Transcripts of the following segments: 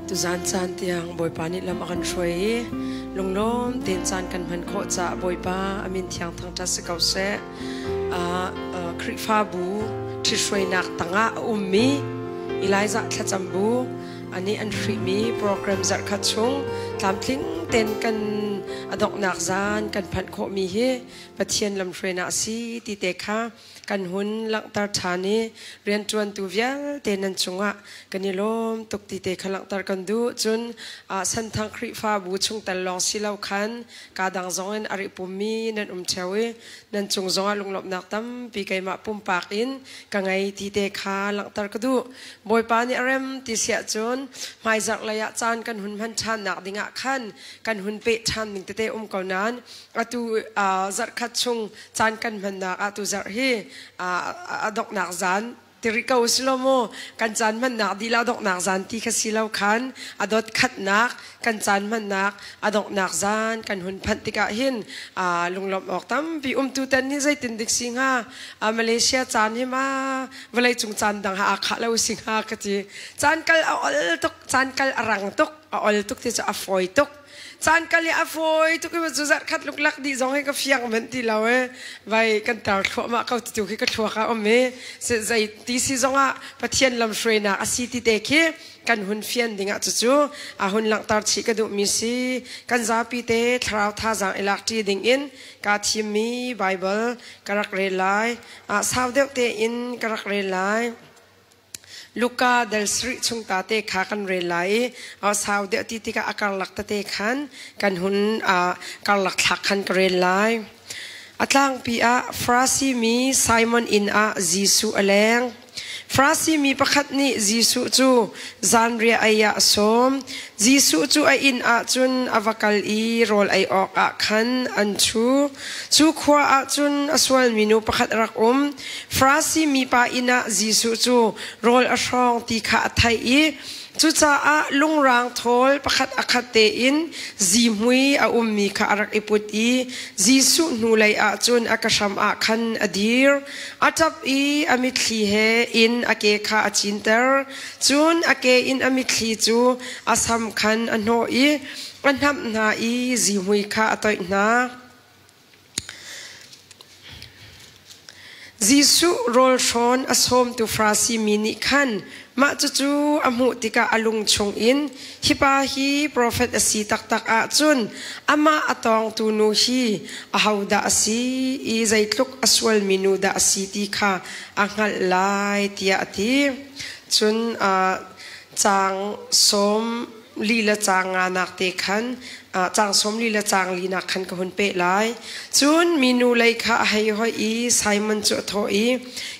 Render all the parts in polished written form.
Tuzan caan tiang Bawipa nih lam a kan hruai i lunglawm tein caan kan hman khawh caah Bawipa a min thiang thangṭhat si ko seh. Khrihfabu ṭhithruainak tangah a ummi Elijah thlacam bu anih an hrihmi program zarhkhat chung tlamtling tein kan a donghnak zan kan phanh khawhmi hi Pathian lamhruainak a si ti te kha kan hun langhter ṭhan i rianṭuantu vialte nan cungah kan i lawm tuk ti te kha langhter kan duh. Cun Senthang Khrihfabu chungtel lawng si lo khan kaa dang zong in a ri pummi nan um ṭheo i nan cung zongah lunglawmhnak tampi keimah pumpak in ka ngei ti te kha langhter ka duh. Bawipa nih a rem ti si ahcun hmaizarh lei ah caan kan hun hman ṭhannak dingah khan kan hun peh ṭhan ning tete um ko nain atu zarhkhat chung caan kan hmannak ah tu zarh hi a donghnak zan tiri ko si lo mu. Kan caan hmannak dila donghnak zan ti kha si lo khan a dot khatnak kan caan hmannak a donghnak zan kan hun phanh tikah hin lunglawmh awk tampi umtu tan hi zeitin dik si hnga? Malaysia caan hi ma vawlei cung caan dang ha aa khah lo si hnga ka ti. Caan kal a ol tuk, caan kal a rang tuk, a ol tuk ti cu a fawi tuk. Caan kal i a fawi tuk i cu zarh khat luklak dih zong hi ka fiang manh ti lo e. Vai kan tar thluahmah ko ti tu khi ka thluak ah um i zei ti si zongah Pathian lamhruainak a si ti te khi kan hun fian dingah cucu a hun langhter chih ka duhmi si. Kan zapi te thlarau thazaang i lak ṭi ding in kaa thimmi Bible ka rak rel lai. Sau deuh tein ka rak rel lai. Luka dal sarih chung ta te kha kan rel lai i sau deuh ti tikah a karlak tete khan kan hun karlak thlak khan ka rel lai. A tlangpi ah Farasi mi Simon inn ah Jesuh a leng. Farasi mi pakhat nih Jesuh cu zanriah ei ah a sawm. Jesuh cu a inn ah cun a va kal i rawl ei awkah khan an ṭhu. Cu khua ah cun a sualmi nu pakhat a rak um. Farasi mipa inn ah Jesuh cu rawl a hrawng ti kha a theih i cucaah lungrang thawl pakhat a khat tein zihmui a ummi kha a rak i put i Jesuh hnulei ah cun a ka hram ah khan a dir. A ṭap i a mitthli he in a ke kha a cinter. Cun a ke in a mitthli cu a sam khan a hnawh i a hnamh hna i zihmui kha a toih hna. Jesuh rawlhrawn a sawmtu Farasi mi nih khan mah cucu a hmuh tikah a lung chungin, "Hi pa hi profet a si taktak ahcun amah a tawngtu nu hi ahodah a si i zeitluk a sualmi nu dah a si ti kha a hngalh lai," tiah a ti. Cun caang sawm li le caang nganak te khan caang 40 le caang linak khan ka hun peh lai. Cun minu lei kha a hei hoih i Simon cu a thawh i,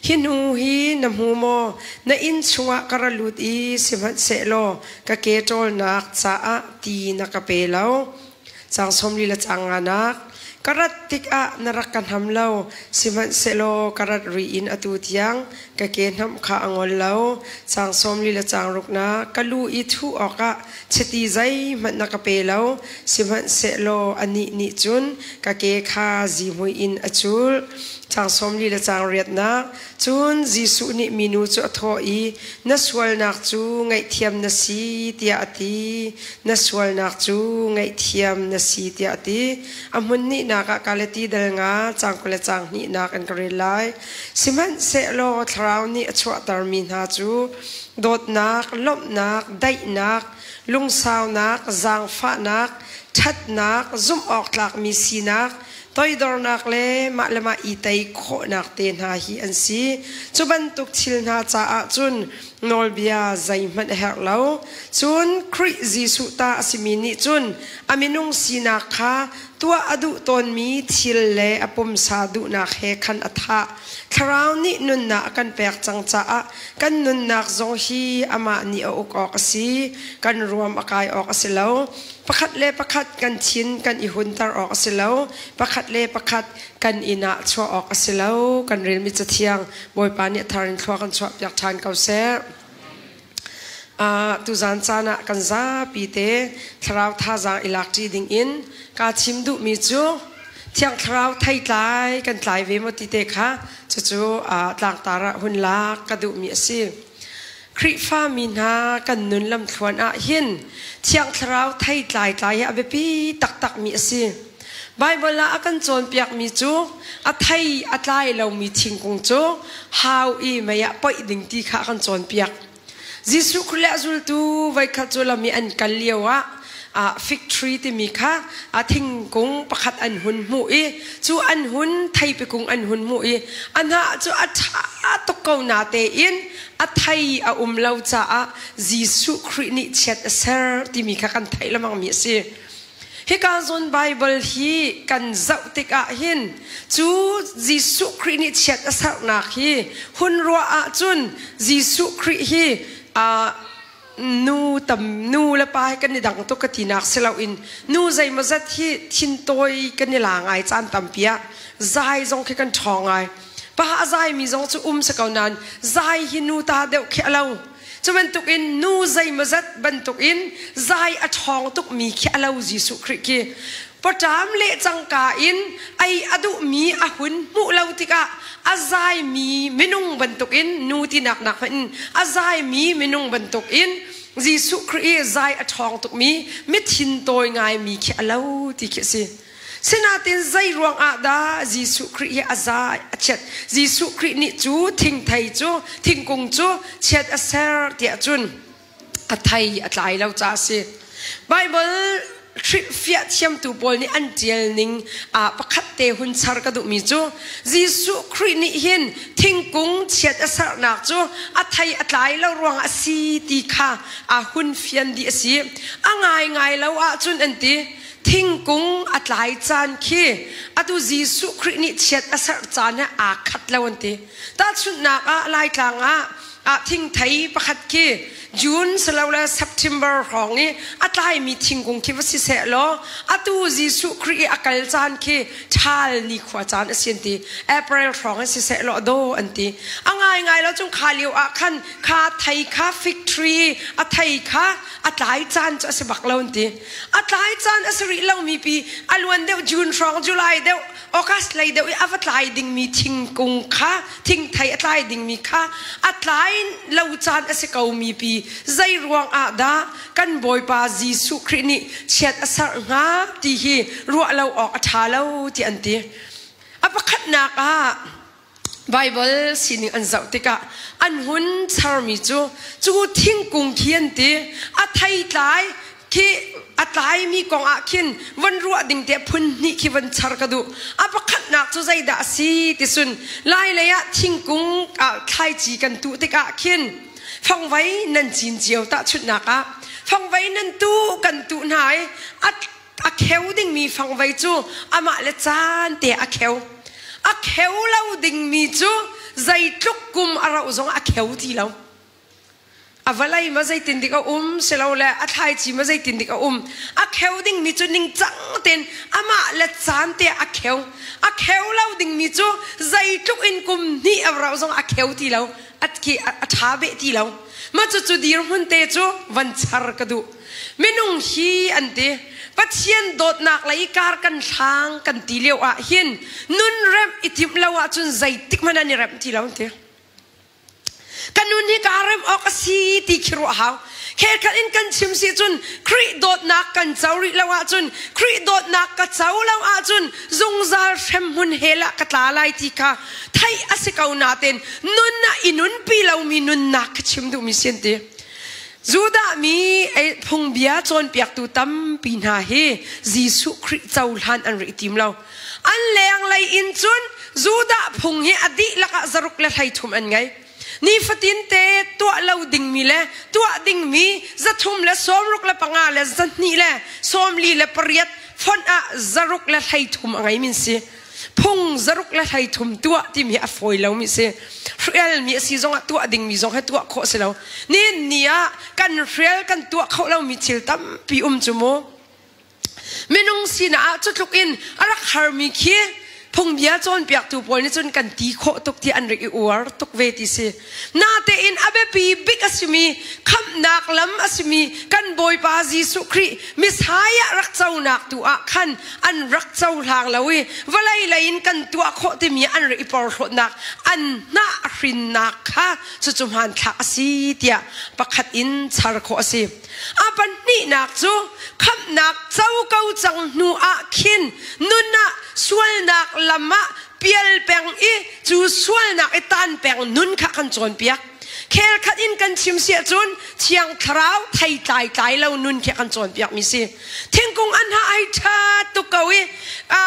"Hi nu hi na hmu maw? Na inn chungah ka ra lut i sihmanhsehlaw ka ke ṭawlnak caah ti na ka pe lo. Caang 40 le caang nganak. Ka rat tikah na rak ka hnam lo, sihmanhsehlaw ka rat ri in atu tiang ka ke hnamh kha a ngol lo. Caang 40 le caang ruknak. Ka lu i thuh awkah chiti zeihmanh na ka pe lo, sihmanhsehlaw anih nih cun ka ke kha zihmui in a cul. Caang 40 le caang riatnak. Cun Jesuh nih minu cu a thawh i, "Na sualnak cu ngaihthiam na si," tiah a ti. "Na sualnak cu ngaihthiam na si," tiah a ti. A hmun hnihnak ah Galati dal nga caang 20 le caang hnihnak an ka rel lai. Sihmanhsehlaw Thlarau nih a chuahtermi hna cu dawtnak, lawmhnak, daihnak, lungsaunak, zaangfahnak, ṭhatnak, zumh-awktlakmi sinak, toidornak le mah le mah i tei khawhnak te hna hi an si. Cu bantuk thil hna caah cun nawlbia zeihmanh a herh lo. Cun Khrih Jesuh ta a simi nih cun a minung sinak kha tuah a duh tawnmi thil le a pumsa duhnak he khan a thah. Thlarau nih nunnak a kan pek cang caah kan nunnak zong hi amah nih a uk awk a si. Kan ruam a kai awk a si lo. Pakhat le pakhat kan thin kan i hunter awk a si lo. Pakhat le pakhat kan inn ah chuah awk a si lo. Kan relmi cathiang Bawipa nih a thar in thlua kan chuahpiak ṭhan ko seh. Tuzan caan ah kan zapi te thlarau thazaang i lak ṭi ding in kaa thim duhmi cu Thiang Thlarau theitlai kan tlai ve maw ti te kha cucu tlangtar ah hun lak ka duhmi a si. Khrihfami hna kan nun lamthluan ah hin Thiang Thlarau theitlai tlai hi a biapi taktakmi a si. Baibal ah a kan cawnpiakmi cu a thei a tlai lomi thingkung cu hau i mei ah poih ding ti kha a kan cawnpiak. Jesuh Khrih le a zultu voikhat cu lam i an kal lio ah fig tree timi kha a thingkung pakhat an hun hmuh i cu an hun theipi kung an hun hmuh i a hnah cu a ṭha tuk ko na tein a thei a um lo caah Jesuh Khrih nih chiat a ser timi kha kan theih lengmang mi a si. Hika zawn Baibal hi kan zoh tikah hin cu Jesuh Khrih nih chiat a sernak hi hun ruah ahcun Jesuh Khrih hi nu tam nu le pa hi kan i dang tuk ka tinak si loin nu zeimawzat hi thintawi kan i la ngai caan tampi ah zai zong khi kan ṭhawng ngai. Pa a zaimi zong cu um si ko nain zai hi nu ta deuh khi a lo. Cu bantukin nu zeimawzat bantukin zai a ṭhawng tukmi khi a lo Jesuh Khrih khi. Pawṭam le cangka in ei a duhmi a hun hmuh lo tikah a zaimi minung bantukin nu tinak nak hmanh in a zaimi minung bantukin Jesuh Khrih i zai a ṭhawng tukmi mithin tawi ngaimi khi a lo ti khi a si. Sinain zei ruang ah dah Jesuh Khrih hi a za a chiat? Jesuh Khrih nih cu thingthei cu thingkung cu chiat a ser tiah cun a thei a tlai lo caah a si. Baibal hrilhfiah thiamtu pawl nih an ṭial ning ah pakhat te hun char ka duhmi cu Jesuh Khrih nih hin thingkung chiat a sernak cu a thei a tlai lo ruangah a si ti kha a hun fian dih a si. A ngaingai lo ahcun an ti. Thingkung a tlai caan khi atu Jesuh Khrih nih chiat a serh caan he aa khat lo an ti. Tahchunhnak ah Laitlang ah ah thingthei pakhat khi June silole September hrawng i a tlaimi thingkung khi va si seh law atu Jesuh Khrih i a kal caan khi ṭhal nikhua caan a si an ti. April hrawng in si seh law daw an ti. A ngaingai lo cun kha lio ah khan kha thei kha fig tree a thei kha a tlai caan cu a si bak lo an ti. A tlai caan a si rih lomi pi a luan deuh June hrawng July deuh August lei deuh i a va tlai dingmi thingkung kha thingthei a tlai dingmi kha a tlai lo caan a si ko mi pi zei ruang ah dah kan Bawipa Jesuh Khrih nih chiat a serh hnga ti hi ruah lo awk a ṭha lo ti an ti. A pakhatnak ah Baibal sining an zoh tikah an hun charmi cu cu thingkung khi an ti a theitlai khi a tlaimi kong ah khin von ruah ding te phun hnih khi von char ka duh. A pakhatnak cu zeidah a si ti sun lai lei ah thingkung ah thlaici kan tuh tikah khin fangvei nan cin cio tahchunhnak ah fangvei nan tuh kan tuh hna i a a kheu dingmi fangvei cu amah le caan te a kheu. A kheu lo dingmi cu zeitluk kum a rauh zong a kheu ti lo. A vawlei ma zeitin dik a um silole a thlaici ma zeitin dik a um. A kheu dingmi cu ningcang tein amah le caan te a kheu. A kheu lo dingmi cu zeitluk in kum hnih a rauh zong a kheu ti lo. A a ṭha beh ti lo. Mah cucu dirhmun te cu van char ka duh. Minung hi an ti. Pathian dawtnak lei kar kan hlang kan ti lio ah hin nun remh i timh lo ahcun zeitik hmanh an i remh ti lo an ti. Ka nun hi kaa remh awk a si ti khi ruah hau. Khelkhat in kan chim si cun Khrih dawtnak kan co rih lo ahcun Khrih dawtnak ka co lo ahcun zungzal hremhmun hell ah ka tla lai ti kha theih a si ko nain nun ah i nunpi lomi nunnak ka chim duhmi si an ti. Judah mi phungbia cawnpiaktu tampi hna hi Jesuh Khrih cohlan an ri tim lo. An lenglei in cun Judah phung hi a dihlak ah zaruk le 33 an ngei. Nifatin te tuah lo dingmi le tuah dingmi 365 le 248 fonh ah 633 a ngei min si. Phung 613 tuah timi hi a fawi lomi si. Hrialmi a si zongah tuah dingmi zong hi tuah khawh si lo. Nihin ni ah kan hrial kan tuah kho lomi thil tampi um cu mu. Minung sinak ah cutluk in a rak harmi khi. Phungbia cawnpiaktu pawl nih cun kan ti khawh tuk ti an rak i uar tuk ve ti si. Natein a biapi bik a simi khamhnak lam a simi kan Bawipa Jesuh Khrih Messiah rak conak tu ah khan an rak cohlang lo i vawlei lei in kan tuah khawh timi an rak i porhlawtnak an hnah hrinnak kha cucu hmanthlak a si tiah pakhat in char khawh a si. A pahnihnak cu khamhnak co ko cang hnu ah khin nun ah sualnak lam ah pial peng i cu sualnak i tan peng nun kha kan cawnpiak. Khel khat in kan chim si ahcun Thiang Thlarau thei tlai tlai lo nun khi kan cawnpiak mi si. Thingkung an hna ai ṭhat tuk ko i a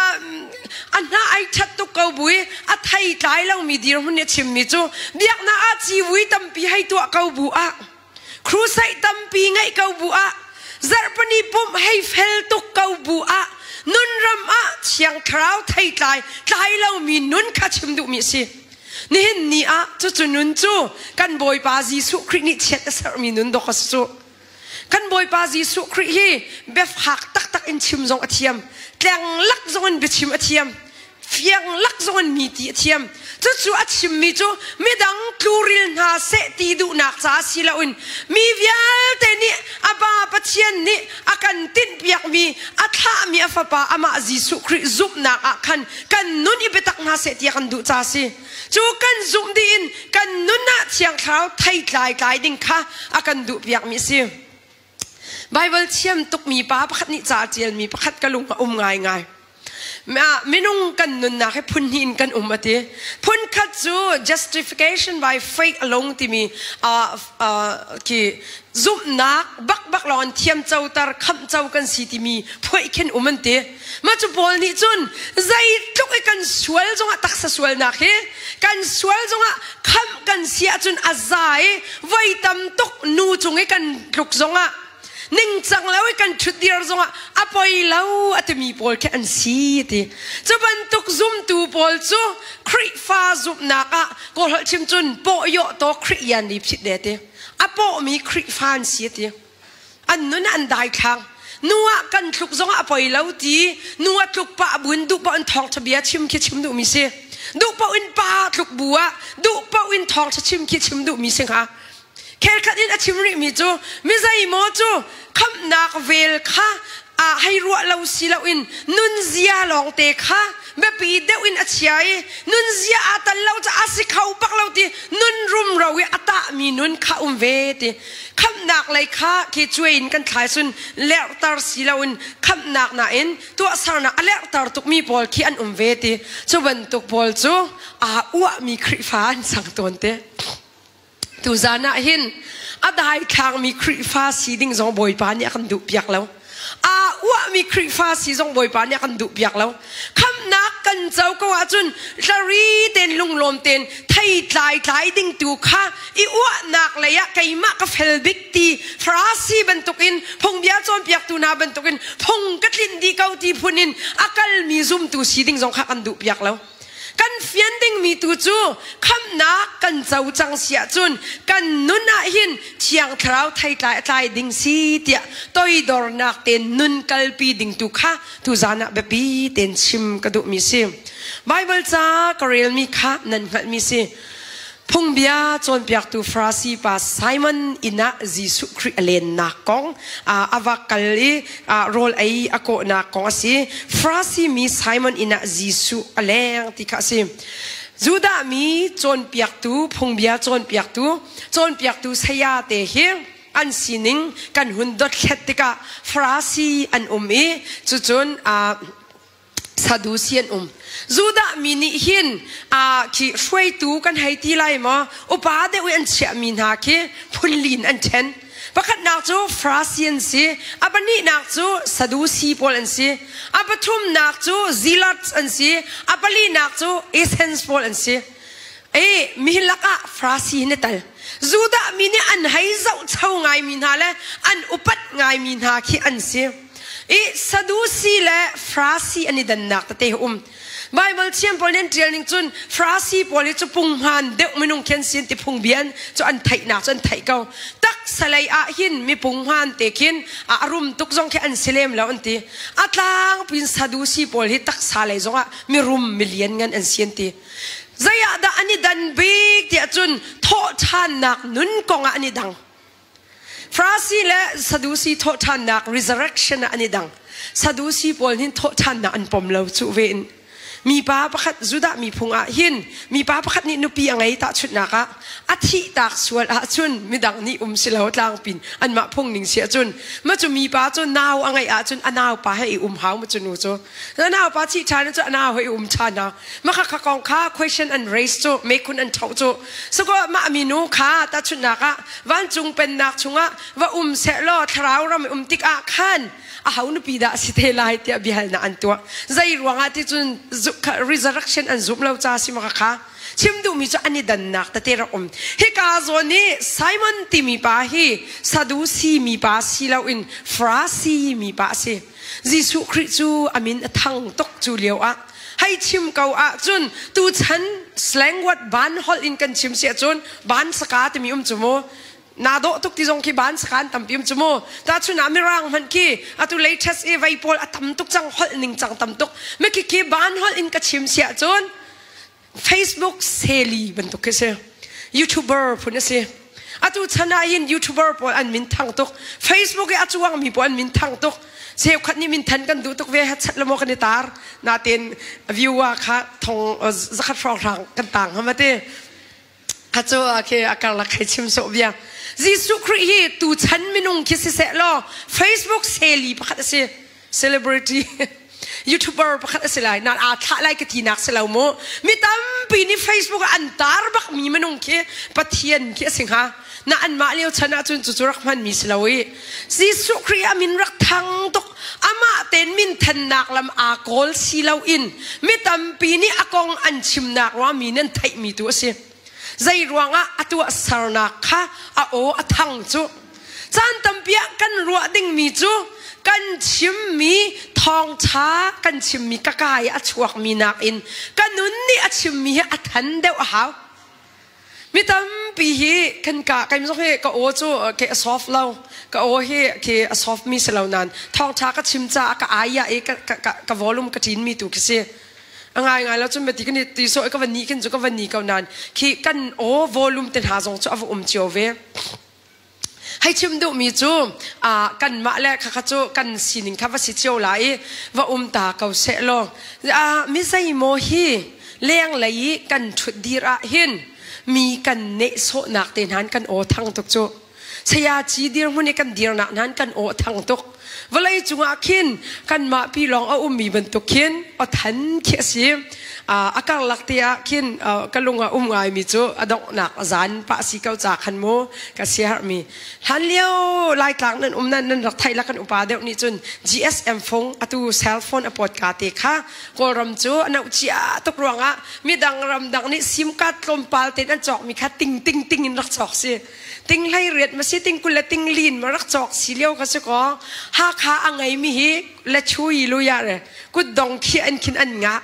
hna ai ṭhat tuk ko bu i a thei tlai lomi dirhmun nih a chimmi cu biaknak ah civui tampi hei tuah ko bu ah Crusade tampi ngeih ko bu ah zarhpini pumh hei fel tuk ko bu ah nunram ah Thiang Thlarau theitlai tlai lomi nun kha chim duhmi a si. Nihin ni ah cucu nun cu kan Bawipa Jesuh Khrih nih chiat a serhmi nun dawk a si cu. Kan Bawipa Jesuh Khrih hi biafak taktak in chim zong a thiam, tleng lak zong in biachim a thiam. Fiang lak zong in mi ti a thiam. Cucu a chimmi cu midang tluril hna seh ti duhnak ca si loin mi vialte nih a Pa Pathian nih a kan tinhpiakmi a thlahmi a Fapa amah Jesuh Khrih zumhnak ah khan kan nun i biatak hna seh ti a kan duh ca a si. Cu kan zumh dih in kan nun ah Thiang Thlarau theitlai tlai ding kha a kan duhpiakmi a si. Baibal thiam tukmi pa pakhat nih ca a ṭialmi pakhat ka lung a um ngaingai. Minung kan nunnak hi phun hnih in kan um a ti. Phun khat cu justification by faith alone timi khi zumhnak bakbak lawng in thiam coter khamh co kan si timi phuaih khin um an ti. Mah cu Paul nih cun zeitluk i kan sual zongah taksa sualnak hi kan sual zongah khamh kan si ahcun a za i voi tam tuk nu cung i kan tluk zongah ningcang lo i kan ṭhutdir zongah a poi lo a timi pawl khi an si ti. Cu bantuk zumtu pawl cu Khrihfa zumhnak ah Kawlholh chim cun pawh yawh taw Khrih yan li phit de ti. A pawhmi Khrihfa an si ti. An nun an daithlang. Nu ah kan tluk zongah a poi lo ti nu a tluk pah buin duh paoh in thawngṭha bia chim khi chim duhmi si. Duh paoh in pa tluk bu ah duh paoh in thawngṭha chim khi chim duhmi si hnga. Khelkhat in a chim rihmi cu mi zeimaw cu khamhnak vel kha a hei ruah lo si loin nunzia lawngte kha biapi deuh in a chia i nunzia aa tal lo caah a si kho bak lo ti nun rumro i a tahmi nun kha um ve ti. Khamhnak lei kha khi cuai in kan thlai cun lerhter si loin khamhnak nain tuahsernak a lerhter tukmi pawl khi an um ve ti. Cu bantuk pawl cu aa uahmi Khrihfa an cang tawn te. Tuzan ah hin a daithlangmi Khrihfa si ding zong Bawipa nih a kan duhpiak lo. Aa uahmi Khrihfa si zong Bawipa nih a kan duhpiak lo. Khamhnak kan co ko ahcun tlari tein lunglawm tein thei tlai tlai ding tu kha i uahnak lei ah keimah ka fel bik ti Farasi bantukin phungbia cawnpiaktu hna bantukin phung ka tlinh dih ko ti phun in a kalmi zumtu si ding zong kha kan duhpiak lo. Kan fian dingmi tu cu khamhnak kan co cang si ahcun kan nun ah hin Thiang Thlarau theitlai a tlai ding si tiah toidornak tein nun kalpi ding tu kha tuzan ah biapi tein chim ka duhmi si. Baibal ca ka relmi kha nan hngalhmi si. Phungbia cawnpiaktu Farasi pa Simon inn ah Jesuh Khrih a lennak kong a va kal i rawl ei a kawhnak kong a si. Farasi mi Simon inn ah Jesuh a leng ti kha a si. Judah mi cawnpiaktu, phungbia cawnpiaktu, cawnpiaktu saya te hi an sining kan hun dothlet tikah Farasi an um i cucun Sadusi an um. Judah mi nih hin khi hruaitu kan hei ti lai maw upa deuh i an chiahmi hna khi phunlin an ṭhen. Pakhatnak cu Farasi an si, a pahnihnak cu Sadusi pawl an si, a pathumnak cu Zealots an si, a palinak cu Essenes pawl an si. E mi lakah Farasi hin a tal. Judah mi nih an hei zohcho ngaimi hna le an upat ngaimi hna khi an si. I Sadusi le Farasi an i dannak tete a um. Bible thiam pawl nih an ṭial ning cun Farasi pawl hi cu punghman deuh minung khi an si an ti phungbia cu an theihnak cu an theih ko. Taksa lei ah hin mi punghman te khin a rum tuk zong khi an si lem lo an ti. A tlangpi in Sadusi pawl hi taksa lei zongah mirum milian ngan an si an ti. Zei ah dah an i dan bik tiah cun thawhṭhannak nun kong ah an i dang. Farasi le Sadusi thawhṭhannak resurrection ah an i dang. Sadusi pawl hin thawhṭhannak an pom lo cuh ve in. Mipa pakhat Judah miphung ah hin mipa pakhat nih nupi a ngei tahchunhnak ah a thihtak sual ahcun midang nih um si lo tlangpin anmah phung ning si ahcun ma cu mipa cu nau a ngeih ahcun a naupa he i um hau ma cu nu cu a naupa thih ṭhan cu a nau he i um ṭhan hau ma kha kha kong kha question an raise cu mekhun an ṭhoh cu sako mah minu kha tahchunhnak ah vancung pennak chungah va um sehlaw thlarau ram um tikah khan aho nupi dah si te lai tiah biahalnak an tuah zei ruangah ti cun resurrection an zumh lo ca si ma kha chim duhmi cu an i dannak tete rak um hika zawn i Simon timi pa hi Sadusi mi pa si loin Farasi mi pa a si Jesuh Khrih cu a min a thang tuk cu lio ah hei chim ko ahcun tuchan slang word ban holh in kan chim si ahcun ban saka timi um cu mu naa dawh tuk ti zong khi ban sakan tampi um cu mu tahchun ah mirang hmanh khi atu latest i vei pawl a tam tuk cang holh ning cang tam tuk mikhi khi ban holh in ka chim si ahcun Facebook seli bantuk khi si YouTuber phun a si atu chan ah hin YouTuber pawl an min thang tuk Facebook i a cuang mi pawl an min thang tuk cheukhat nih min than kan duh tuk ve chat lamo kan i tar natin viewer kha thong zakhat hrawng hrang kan tang hama te kha cu khi a karlak hei chim sawh bia Jesuh Khrih hi tuchan minung khi siseh law Facebook seli pakhat a si celebrity YouTuber pakhat a si lai nan aa thlah lai ka ti nak si lo mu mi tampi nih Facebook ah an tar bak mi minung khi Pathian khi a si hnga na anmah lio chan ah cun cucu rak hman mi si lo i Jesuh Khrih a min rak thang tuk amah ten min thannak lam aa kawl si lo in mi tampi nih a kong an chimnak ruang mi nan theih mi tu a si zei ruangah a tuah sernak kha a aw a thang cu caan tampi ah kan ruah dingmi cu kan chimmi thawngṭha kan chimmi ka kai a chuakmi nakin ka nun nih a chimmi hi a than deuh a hau Mi tampi hi kan ka kai zong hi ka aw cu ke a soft lo ka aw hi khi a soft mi si lo nan thawngtha ka chim caah ka ai i ka ka ka volume ka ṭin mi tu khi si a ngai ngai lo cun bati kan ti so ka van ni khin cu ka van ni ko nan khi kan aw volume te hna zong cu a va um cio ve Hei chim duhmi cu kanmah le khakha cu kan sining kha va si cio lai i va um ta ko seh law mi zeimaw hi lenglei i kan ṭhut dir ah hin mi kan nehsawhnak te hna kan aw thang tuk cu sayaci dirhmun i kan dirnak hna kan aw thang tuk vawlei cungah khin kanmah pi lawng a ummi bantuk khin aw than khi a si a karlak te ah khin ka lung ah um ngaimi cu a donghnak zan pah si ko ca khan mu ka siaherhmi hlan lio laitlang nan um nan nan rak theih la kan upa deuh nih cun GSM phone atu cell phone a pawt ka te kha kawlram cu a noh cia tuk ruangah midang ramdang nih sim card tlawmpal tein an cawk mi kha ting ting ting in rak cawk si ting hlei riat ma si ting kul le ting lin ma rak cawk si lio ka si ko Hakha a ngei mi hi le chui lu ya re kut dong khi an khin an ngah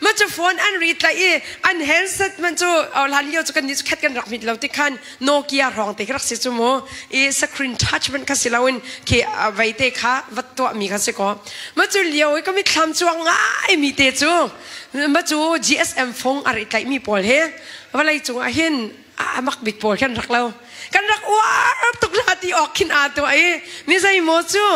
ma cu phone an ri tlaih i an handset man cu hlan lio cu kan nih cu khat kan rak mit lo ti khan Nokia hrawng te rak si cu mu i screen touch man kha si loin khi vei te kha vat tuah mi kha si ko ma cu lio i ka mitthlam chuang ngai mi te cu ma cu GSM phone a ri tlaih mi pawl he vawlei cungah hin a mak bik pawl khan rak lo kan rak uar tuk la ti awk khin aa tuah i mi zeimaw cu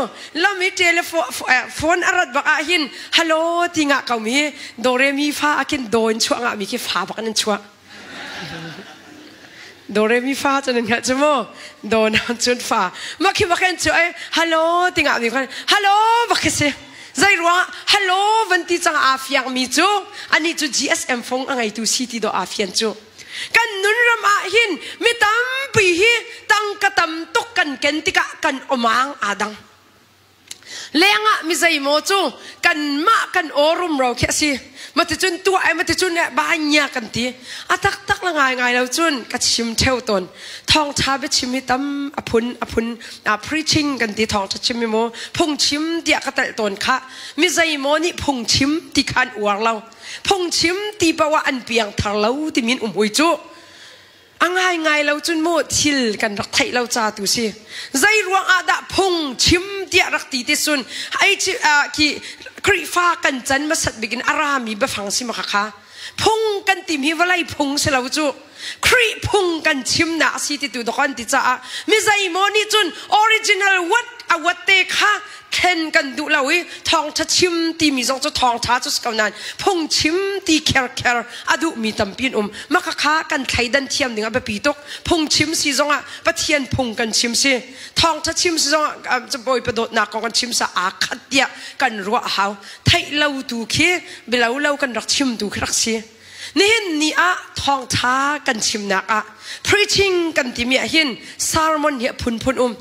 lam i telephone a rat bak ah hin hello ti ngah ko mi do re mi fa ah khin do in chuah ngah mi khi fa bak in chuah do re mi fa cu nan hngalh cu mu do na cun fa ma khi bak in chu ai hello ti ngah mi khan hello bak khi si zei ruang hello van ti cang aa fiang mi cu ani cu GSM phone a ngeitu si ti do aa fian cu Kan nunram ah hin mi tampi hi tangka tam tuk kan ken tikah kan awmang aa dang. Lengah mi zeimaw cu kanmah kan aw rumro khi a si. Maticun tuah ai maticun banya kan ti. A taktak la ngai ngai lo cun ka chim theu tawn. Thawngtha biachim hi tam a phun a phun a preaching kan ti thawngtha chim mi mu phungchim tiah ka telh tawn kha mi zeimaw nih phungchim ti kha an uar lo. Phungchim ti paoh ah an piang thar lo timi um hui cu. A ngaingai lo cun mu thil kan rak theih lo ca tu si. Zei ruang ah dah phung chim tiah rak ti ti sun ai khi Khrihfa kan can masat bik in a rami biafang si ma kha phung kan tim hi vawlei phung si lo cu Khrih phung kan chim na a si ti tu dok an ti caah mi zeimaw nih cun original what a what te kha thlen kan duh lo i thawngtha chim timi zong cu thawngtha cu si ko nain phungchim ti kherkher a duhmi tampi an um maka kha kan thleidan thiam ding a biapi tuk phungchim si zongah Pathian phung kan chim si thawngtha chim si zongah Bawipa dawtnak kong kan chim sa aa khat tiah kan ruah hau theih lo tu khi bilo lo kan rak chim tu khi rak si nihin ni ah thawngtha kan chimnak ah preaching kan timi ah hin sermon hi a phunphun um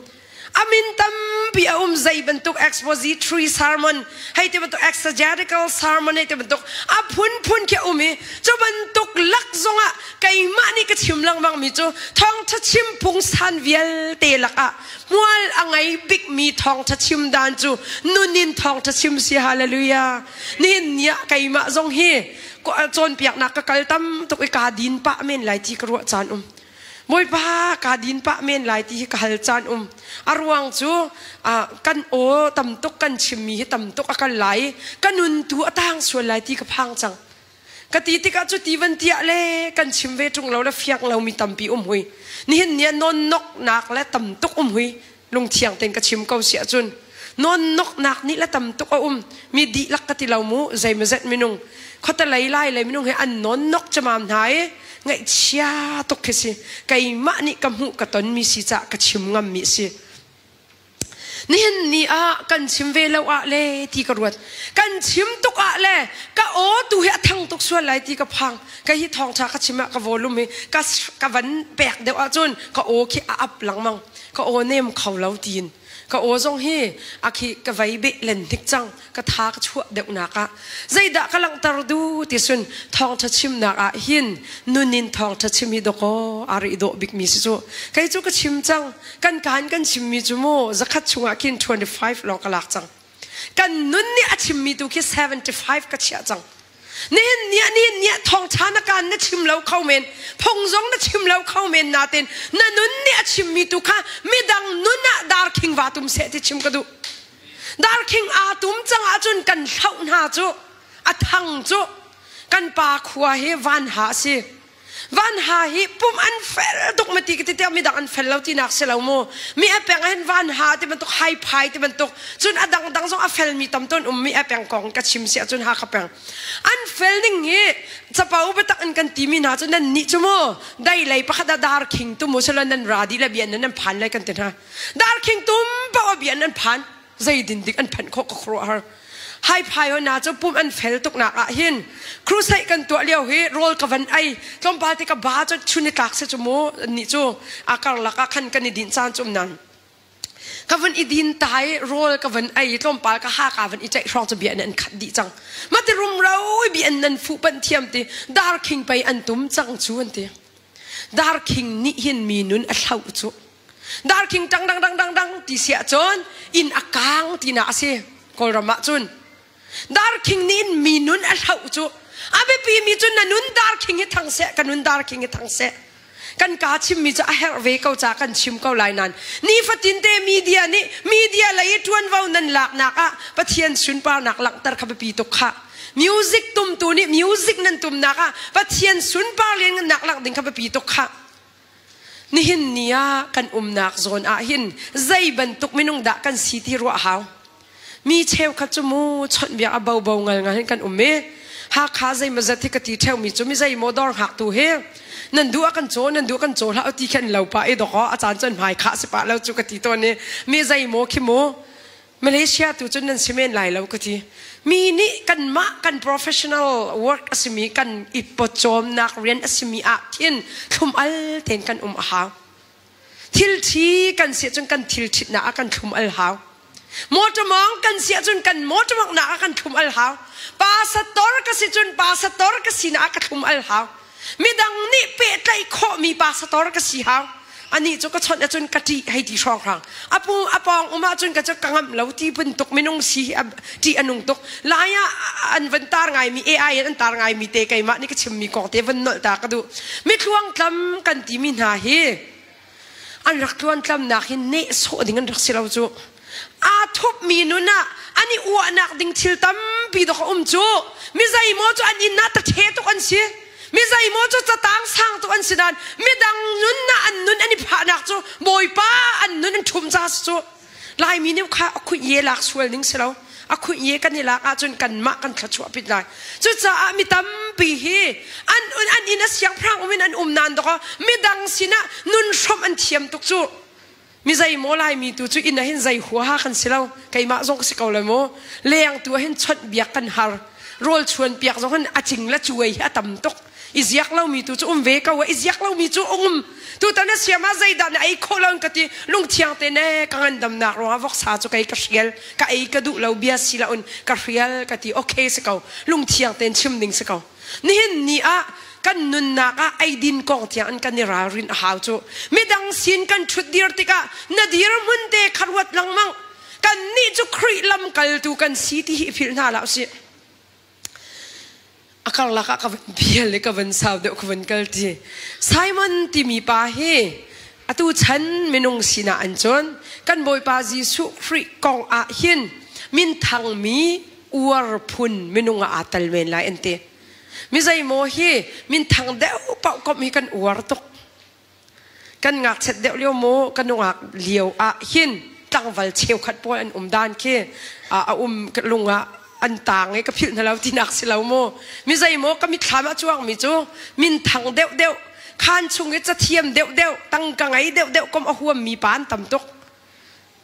Amin tampi a um zei bantuk expository sermon hei ti bantuk exegetical sermon hei ti bantuk a phunphun khi a um i cu bantuk lak zongah keimah nih ka chim lengmang mi cu thawngtha chim phungsan vialte lakah hmual a ngei bikmi thawngtha chim dan cu nun in thawngtha chim si hallelujah nihin ni ah keimah zong hi cawnpiaknak ka kal tam tuk i kaa din pah men lai ti ka ruah caan um Bawipa kaa din pah men lai ti hi ka hal caan um. A ruang cu kan aw tam tuk kan chimmi hi tam tuk a kal lai i ka nun tu a tang sual lai ti ka phang cang. Ka ti tikah cu ti van tiah le kan chim ve ṭung lo le fiang lomi tampi um hui. Nihin ni ah nawnnoknak le tam tuk um hui. Lungthiang tein ka chim ko si ahcun nawnnoknak nih le tam tuk a um. Mi dihlak ka ti lo mu zeimawzet minung khuatelei lai lei minung he an nawnnok camam hna i ngaihchia tuk khi si. Keimah nih ka hmuh ka tonmi si caah ka chim ngammi si. Nihin ni ah kan chim ve lo ah le ti ka ruat. Kan chim tuk ah le ka aw tu hi a thang tuk sual lai ti ka phang. Ka hi thawngtha ka chim ah ka volume hi ka, ka van pek deuh ahcun ka aw khi a up lengmang. Ka aw nem kho lo tiin. Ka aw zong hi a khi ka vei beh len hnik cang. Ka tha ka chuah deuhnak ah. Zeidah ka langhter du ti sun thawngtha chimnak ah hin nun in thawngtha chim hi dawkaw a ri dawh bikmi si cu. Kei cu ka chim cang. Kan kaan kan chimmi cu mu zakhat chungah khin 25 lawng ka lak cang. Kan nun nih a chimmi tu khi 75 ka chiah cang. Nihin ni ah nihin ni ah thawngtha na kaan na chim lo kho men, phung zong na chim lo kho men natin na nun nih a chimmi tu kha midang nun ah darkhing va tum seh ti chim ka duh. Darkhing aa tum cang ahcun kan hloh hna cu a thang cu kan pa khua hi van ha a si. Van ha hi pum an fel tuk ma ti ka ti tiah midang an fel lo tinak si lo mu. Mi a peng ah hin van ha ti bantuk hai phai ti bantuk cun a dangdang zong a felmi tam tawn um mi a peng kong ka chim si ahcun Hakha peng. An fel ning hi capo biatak in kan timi hna cu nan nih cu mu dai lei pakhat ah dar khing tum u selaw nan ra dih le bia nan nan phan lai kan ti hna. Dar khing tum paoh bia nan phan zei din dik an phanh khawh ka khuaruahhar. Hai phai na cu pum an fel tuk nak ah hin crusade kan tuah lio hi rawl ka van ei tlawmpal te ka ba cu chun i tlak se cu mu ni cu a karlak ah khan kan i din caan cu um nan ka van i din tai rawl ka van ei tlawmpal ka ha ka van i ceih hrawng cu bia an khat dih cang mati rumro bi an nan fu pan thiam ti dar khing pei an tum cang cu an ti dar khing nih hin mi nun a hloh cu Darkhing tang dang dang dang dang ti si ahcun inn a kaang tinak a si Kawlram ah cun. Darkhing nih in mi nun a hloh cu a biapi mi cu na nun darkhing hi thang seh ka nun darkhing hi thang seh. Kan kaa chimmi cu a herh ve ko ca kan chim ko lai nain nifatin te media nih media lei i ṭuanvo nan laknak ah Pathian sunparnak langhter kha biapi tuk khah. Music tumtu nih music nan tumnak ah Pathian sunpar lianngannak langh ding kha biapi tuk khah. Nihin ni ah kan umnak zawn ah hin zei bantuk minung dah kan si ti ruah hau. Mi cheukhat cu mu chawnhbiak a bobo ngal ngal hin kan um i Hakha zeimawzat hi ka ti ṭheumi cu mi zeimaw dawr hngaktu hi nan duh ah kan caw nan duh kan caw hlah ti khin lo pah i dawkaw a caan cun hmai khah si pah lo cu ka ti tawn i mi zeimaw khi mu Malaysia tu cun nan si men lai lo ka ti. Mi nih kanmah kan professional work a simi kan i pawcawmnak rian a simi ah khin thlum al tein kan um a hau. Thil thi kan si cun kan thil thitnak ah kan thlum al hau. Motor mawng kan si ahcun kan motor mawngh nak ah kan thlum al hau. Pastor ka si cun pastor ka sinak ah ka thlum al hau. Midang nih pehtlaih khawhmi pastor ka si hau. Anih cu ka chawnh ahcun ka ṭih hei ti hrawnghrang. A pu a pawng um ahcun ka cu ka ngamh lo ti bantuk minung si hi ṭih a nung tuk. Lai ah an van tar ngaimi AI in an tar ngaimi te keimah nih ka chimmi kong te van nolh ta ka duh. Mitluangtlam kan timi hna hi an rak tluantlamnak hi nehsawh ding an rak si lo cu. Aa thupmi nun ah an i uahnak ding thil tampi dawk a um cu. Mi zeimaw cu an inn ah tathe tuk an si. Mi zeimaw cu catang sang tuk an si nain midang nun ah an nun an i phahnak cu Bawipa an nun an ṭhum ca si cu. Laimi nih kha a khuih ye lak sual ning si lo. A khuih ye kan i lak ahcun kanmah kan thluachuah pit lai. Cucaah mi tampi hi an an inn a siangpahrang um in an um nain dawk midang sinah nun hrawmh an thiam tuk cu. Mi zeimaw Laimi tu cu inn ah hin zei huaha kan si lo. Keimah zong ka si ko lai mu. Leng tu ah hin chawnh biak kan har. Rawl chuan piak zong hin a cing le cuai hi a tam tuk. I ziak lomi tu cu um ve ko i ziak lomi cu um. Tutan a siam ah zeidah na ei khawh lo ka ti lungthiang te ne ka ngandamnak ruangah voksa cu kei ka hrial ka ei ka duh lo bia si lo in ka hrial ka ti okay si ko lungthiang tein chim ding si ko. Nihin ni ah kan nunnak ah eidin kong tiang in kan i ralrin a hau cu. Midang sin kan ṭhut dir tikah na dirhmun te kha ruat lengmang. Kannih cu Khrih lamkaltu kan si ti hi philh hna hlah usih. A karlak ah ka van bial i ka van sau deuh ka van kal ti. Simon timi pa hi atu chan minung sinah an cun kan Bawipa Jesuh Khrih kong ah hin minthangmi uar phun minung ah aa tel men lai an ti. Mi zeimaw hi minthang deuh paoh komh hi kan uar tuk. Kan ngakchiat deuh lio maw kan nungak lio ah hin tlangval cheukhat pawl an um dan khi a um lung ah an taang i ka philh hna lo tinak si lo maw. Mi zeimaw ka mitthlam ah cuangmi cu minthang deuh deuh khaan chung i cathiam deuh deuh tangka ngei deuh deuh kom a huammi pa an tam tuk.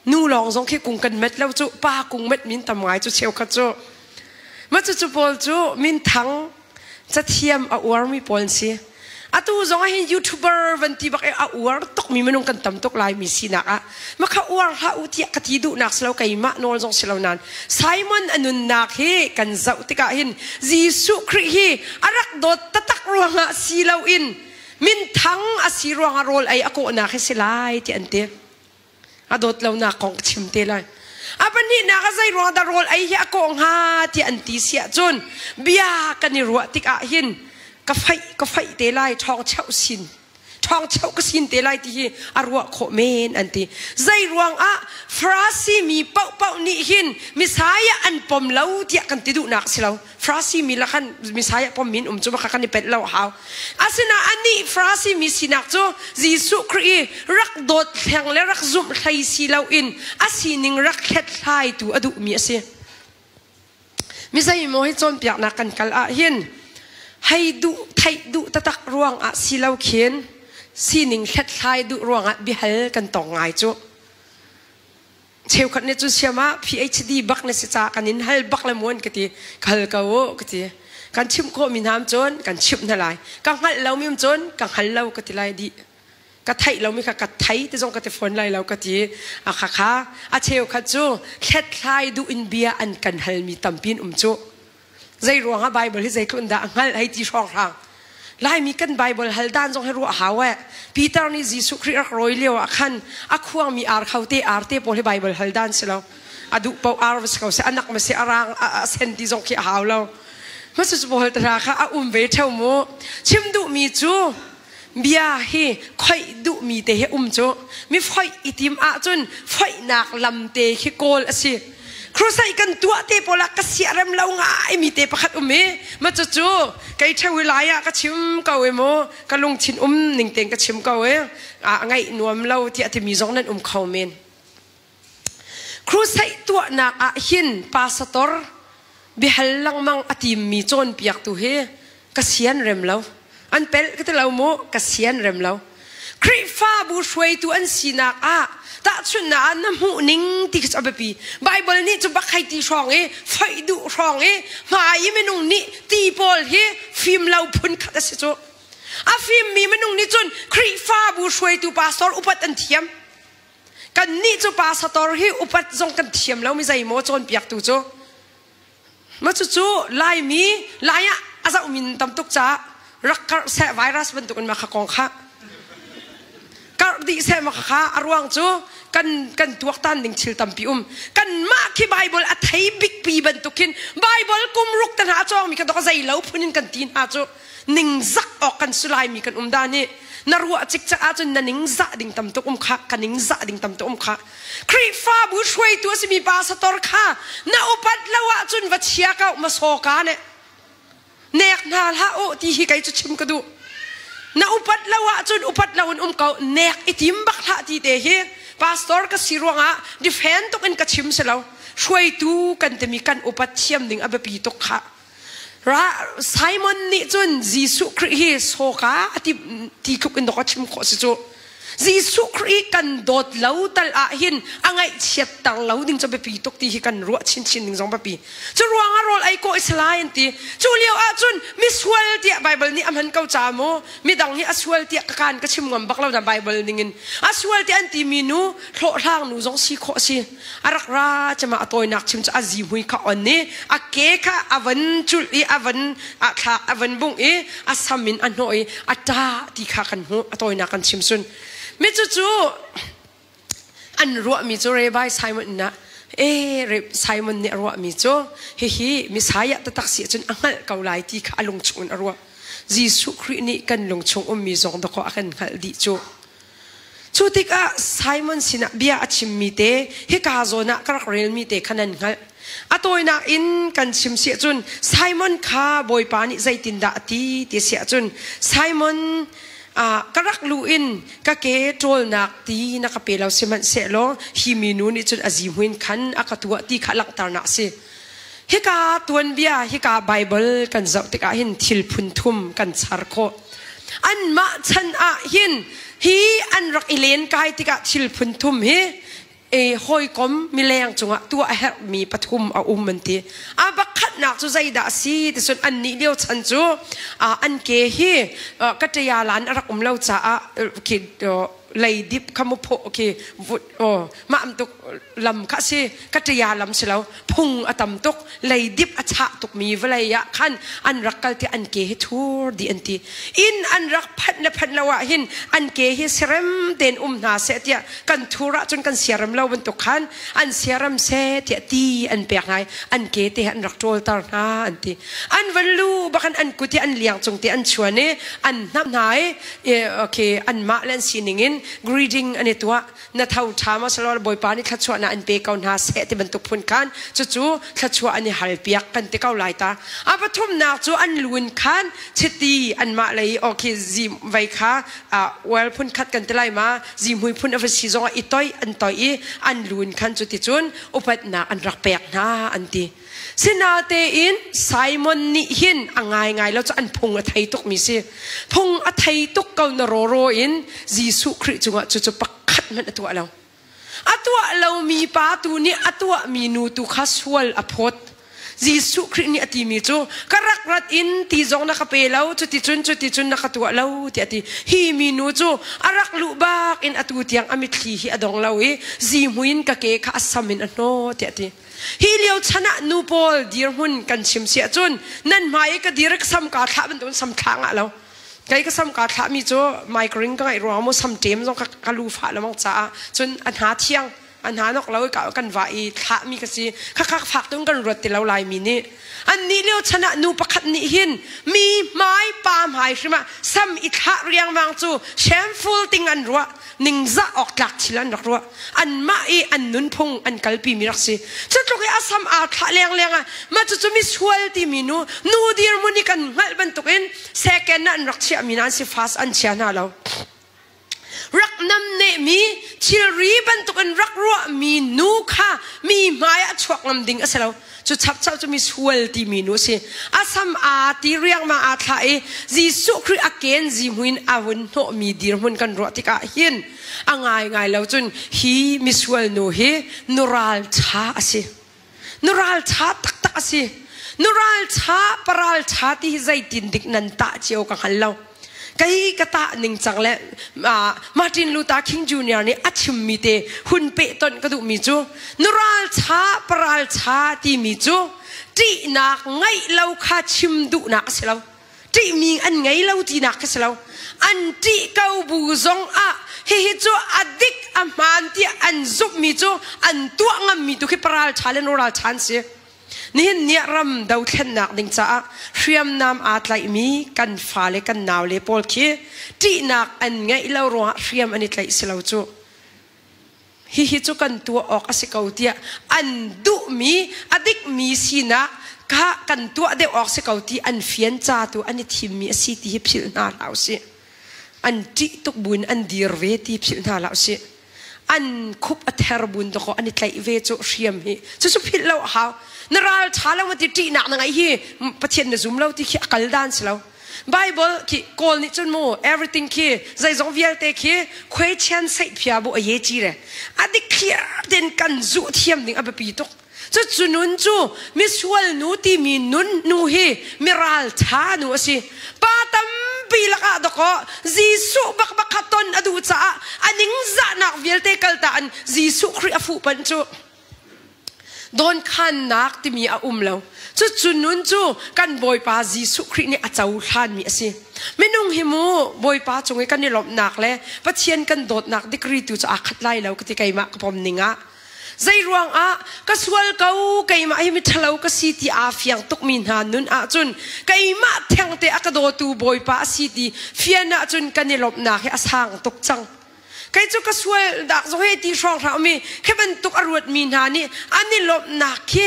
Nu lawng zong khi kung kan met lo cu pa kung met min tam ngai cu cheukhat cu. Ma cucu pawl cu minthang cathiam a uarmi pawl an si. Atu zong ah hin YouTuber van ti bak i a uar tukmi minung kan tam tuk laimi sinak ah makha uar hlah u tiah ka ti duhnak si lo keimah nawl zong si lo nain Simon a nunnak hi kan zoh tikah hin Jesuh Khrih hi a rak dawt taktak ruangah si loin minthang a si ruangah rawl ei a kawhnak hi si lai ti an ti. A dawt lonak kong ka chim te lai. A pahnihnak ah zei ruang dah rawl ei hi a kawh hnga tiah an ti si ahcun bia kan i ruah tikah hin ka faih ka faih te lai ṭhawng cheuh sin ṭhawng cheuh ka sin te lai ti hi a ruah khawh men an ti. Zei ruangah Farasi mi paohpaoh nih hin Messiah an pom lo tiah kan ti duhnak si lo. Farasi mi lakhan Messiah pom min um cu baka kan i penh lo hau. Asinain anih Farasi mi sinak cu Jesuh Khrih i rak dawt hleng le rak zumh hlei si loin a sining rak hlethlaitu a duhmi a si. Mi zeimaw hi cawnpiaknak kan kal ah hin hei duh theih duh tatak ruang ah si lo khin sining hlethlai duh ruangah biahal kan tong ngai cu. Cheukhat nih cun siam ah PhD bak na si caah kan in hal bak le muan ka ti. Ka hal ko u ka ti. Kan chimh khawhmi hna cun kan chimh hna lai. Ka hngalh lomi um cun ka hngal lo ka ti lai dih. Ka theih lomi kha ka thei ti zong ka ti fawn lai lo ka ti. A kha kha a cheukhat cu hlethlai duh in bia an kan halmi tampi in um cu. Zei ruangah Bible hi zeitluk in dah a hngalh hei ti hrawnghrang. Laimi kan Bible hal dan zong hi ruah hau eh. Peter nih Jesuh Khrih rak rawi lio ah khan a khuangmi ar kho te ar te pawl hi Bible hal dan si lo. A duh paoh ar va si ko seh, a nak ma si, a rang a sen ti zong khi a hau lo. Masu pawl tara kha a um ve theo mu. Chim duhmi cu bia hi khoih duhmi te hi um cu mi foih i tim ahcun foihnak lam te khi kawl a si. Crusade kan tuah te pawl ah ka siarem lo ngai mi te pakhat um i ma cucu kei ṭheu i lai ah ka chim ko i mu ka lungthin um ning tein ka chim ko i a ngaih nuam lo tiah timi zong nan um kho men. Crusade tuahnak ah hin pastor biahal lengmang a timmi cawnpiaktu hi ka sian rem lo. An pelh ka ti lo mu, ka sian rem lo. Khrihfabu hruaitu an sinak ah tahchunhnak ah na hmuh ning ti khi cu a biapi. Bible nih cu bak hei ti hrawng i foih duh hrawng i hmai i minung nih ti pawl hi fim lo phun khat a si cu. A fimmi minung nih cun Khrihfabu hruaitu pastor upat an thiam. Kannih cu pastor hi upat zong kan thiam lo mi zeimaw cawnpiaktu cu. Ma cucu Laimi Lai ah a zohmi nan tam tuk caah rak karh seh virus bantukin ma kha kong kha karh dih seh ma kha a ruang cu kan kan tuaktan ding thil tampi um. Kanmah khi Bible a thei bik pi bantukin Bible kum ruk te hna a cawngmi kha dok zei lo phun in kan ti hna cu. Ningzak awk kan si laimi kan um dah nih na ruah cikcek ahcun na ningzah ding tam tuk um kha ka ningzah ding tam tuk um kha. Khrihfabu hruaitu a simi pastor kha na upat lo ahcun va chia ko ma sawka nih nek hna hlah u ti hi kei cu chim ka duh. Na upat lo ahcun upat lo in um ko, nek i tim bak hlah ti te hi pastor ka si ruangah defend tuk in ka chim si lo. Hruaitu kan timi kan upat thiam ding a biapi tuk kha. Ra Simon nih cun Jesuh Khrih hi sawka a ti ti tluk in dawk a chim khawh si cu. Jesuh Khrih kan dawt lo tal ah hin a ngaihchiat ter lo ding cu biapi tuk ti hi kan ruah chinchin ding zong biapi. Cu ruangah rawl ei kawh i salai an ti. Cu lio ah cun misual tiah Bible nih a hman ko ca mu. Midang hi a sual tiah ka kaan ka chim ngam bak lo na Bible ningin. A sual tiah an timi nu hlawhhlang nu zong si khawh si. A rak ra cema a tawinak chim cu a zihmui kha on i a ke kha a van culh i a van a thlak a van bungh i a sam in a hnawh i a ṭah ti kha kan hmuh. A tawinak kan chim sun mi cucu an ruahmi cu Rabbi Simon inn ah e Simon nih a ruahmi cu hihi Messiah taktak si ahcun a hngalh ko lai ti kha a lung chungin a ruah. Jesuh Khrih nih kan lung chung ummi zong dakaw a kan hngalh dih cu. Cu tikah Simon sinah bia a chimmi te hika zawn ah ka rak relmi te kha nan hngalh. A tawinak in kan chim si ahcun Simon kha Bawipa nih zeitindah a ti ti si ahcun Simon ka rak lu in ka ke ṭawlnak ti na ka pe lo sihmanhsehlaw hi minu nih cun a zihmui in khan a ka tuah ti kha langhternak a si. Hika tuanbia, hika Bible kan zoh tikah hin thil phun thum kan char khawh. Anmah chan ah hin hi an rak i len kai tikah thil phun thum hi e hawikom mileng cungah tuah a herhmi pathum a um an ti. A pakhatnak cu zeidah a si ti cun annih lio chan cu an ke hi ka ṭia lan a rak um lo caah khi leidip kha mu phaw khi aw mah tuk lam kha si ka ṭia lam si lo phung a tam tuk leidip a chah tukmi vawlei ah khan an rak kal ti an ke hi thur dih an ti. Inn an rak phanh le phanh lo ah hin an ke hi serem tein um hna seh tiah kan thur ahcun kan siarem lo bantuk khan an siarem seh tiah ti an pek hna i an ke te an rak ṭawlter hna an ti. An van lu bakan an kut hi an liang cung te an chuan i an hnamh hna i okay anmah le an sining in greeting an i tuah. Na tho ṭha maw silo Bawipa nih thluachuahnak an pe ko hna seh ti bantuk phun khan cucu thluachuah an i hal piak kan ti ko lai ta. A pathumnak cu an lu in khan chiti anmah lei okay zi vei kha oil phun khat kan ti lai ma zihmui phun a va si zongah i toih an toih i an lu in khan cu ti cun upatnak an rak pek hna an ti. Sinatein Simon nih hin a ngaingai lo cu an phung a thei tukmi si. Phung a thei tuk ko na rawraw in Jesuh Khrih cungah cucu pakhat hmanh a tuah lo. A tuah lomi pa tu nih a tuahmi nu tu kha sual a phawt. Jesuh Khrih nih a timi cu ka rak rat in ti zong na ka pe lo, cuticun cuticun na ka tuah lo tiah a ti. Hi minu cu a rak luh bak in atu tiang a mitthli hi a dong lo i zihmui in ka ke kha a sam in a hnaw tiah a ti. Hi lio chan ah nu pawl dirhmun kan chim si ahcun nan hmai i ka dir ka sam kaa thlah bantukin sam thlah ngah lo. Kei ka sam kaa thlahmi cu migraine ka ngeih ruangah mu sam ṭem zong ka lu fah lemang caah cun a hna thiang a hna nok lo i kan vah i thlahmi ka si. Khakha fak tung kan ruat ti lo Laimi nih. Annih lio chan ah nu pakhat nih hin mi hmai pa hmai hrim ah sam i thlah riangmang cu shameful ting an ruah. Ningzah awk tlak thil an rak ruah. Anmah i an nunphung an kalpi mi rak si. Cu tluk i a sam aa thlah lenghleng ah mah cucu misual timi nu nu dirhmun i kan hngalh bantukin second ah an rak chiahmi hna an si fast an chia hna lo. Rak namnehmi thilri bantukin rak ruahmi nu kha mi hmai ah chuak ngam ding a si lo. Cu chapchap cu misual timi nu a si. A sam aa ti riangmang aa thlah i Jesuh Khrih a ken zihmui in a vun hnawhmi dirhmun kan ruah tikah hin a ngaingai lo cun hi misual nu hi nural ṭha a si. Nural ṭha taktak a si. Nural ṭha, paral ṭha ti hi zeitin dik nan tah cio ka hngal lo. Kei ka tah ning cang le Martin Luther King Jr. nih a chimmi te hun pehtonh ka duhmi cu nuralcha paralcha timi cu ṭihnak ngeih lo kha chim duhnak a si lo. Ṭihmi an ngei lo tinak kha si lo. An ṭih ko bu zong ah hihi cu a dik a hmaan tiah an zumhmi cu an tuah ngammi tu khi paralṭha le nuralṭha an si. Nihin ni ah ram dothlennak ding caah hriamnam aa tlaihmi kan fale kan naule pawl khi ṭihnak an ngeih lo ruangah hriam an i tlaih si lo cu. Hihi cu kan tuah awk a si ko tiah an duhmi a dikmi sinak kha kan tuah deuh awk si ko ti an fian ca tu an i thimmi a si ti hi philh hna hlah usih. An ṭih tuk buin an dir ve ti philh hna hlah usih. An khup a ther bun dakaw an i tlaih ve cu hriam hi cucu philh lo a hau. Na ral ṭha lo ti ṭihnak na ngeih hi Pathian na zum lo ti khi a kal dan si lo. Bible khi Kawl nih cun mu everything khi zeizong vialte khi khuaichian seihphia bu a ye ci re a dik clear ten kan zuh thiam ding a biapi tuk. Cucu nun cu misual nu timi nun nu hi miral ṭha nu a si. Pa tampi lakah dawkaw Jesuh bakbak kha ton a duh caah a ningzahnak vialte kalta in Jesuh Khrih a fuh panh cu dawnkhannak timi a um lo. Cucu nun cu kan Bawipa Jesuh Khrih nih a cohlanmi a si. Minung hi mu Bawipa cung i kan i lawmhnak le Pathian kan dawtnak degree tu cu aa khat lai lo ka ti keimah ka pom ning ah. Zeiruang ah ka sual ko keimah hi miṭhalo ka si ti aa fiang tukmi hna nun ahcun keimah thengte a ka dawtu Bawipa a si ti fian ahcun kan i lawmhnak hi a sang tuk cang. Kei cu ka sual dak zong he ti hrawng hlah umi khi bantuk a ruatmi hna nih an i lawmhnak khi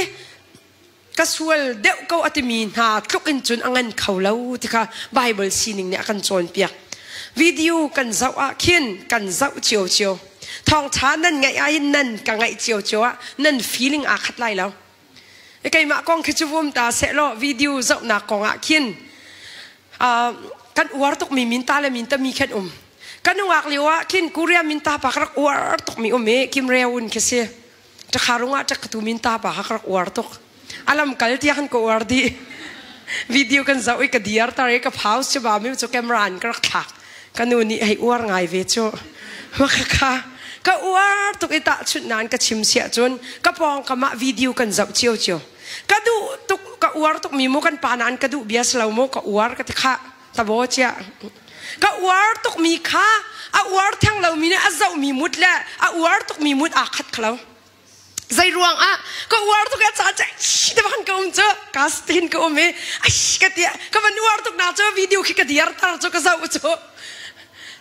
ka sual deuh ko a timi hna tluk in cun a ngan kho lo ti kha Bible sining nih a kan cawnpiak. Video kan zoh ah khin kan zoh ciocio. Thawngṭha nan ngaih ah hin nan ka ngaih ciocio ah nan feeling aa khat lai lo. Keimah kong khi cu vum ta sehlaw video zohnak kong ah khin kan uar tukmi minta le minta mi khan um. Kan nungak lio ah khin Korea minta pa ka rak uar tukmi um i Kim Reun khi si. Ṭakharung ah ṭakkatu min ta pa kha ka rak uar tuk. A lam kal tiang kan ka uar dih. Video kan zoh i ka diar tar i ka phaus cu ba mi cu camera in ka rak thlak. Ka nu nih hei uar ngai ve cu. Makha ka uar tuk i tahchunh nain ka chim siah cun ka pawngkam ah video kan zoh cio cio. Ka duh tuk ka uar tuk mi mu kan pa nain ka duh bia si lo mu ka uar ka ti khah tabo cia. Ka uar tuk mi kha a uar theng lomi nih a zohmi mut le a uar tukmi mut aa khat kho lo. Zei ruang ah ka uar tuk a ca te ban ka um cu kas tin ka um i ai ka tia ka van uar tuk na cu video khi ka diar tar cu ka zoh cu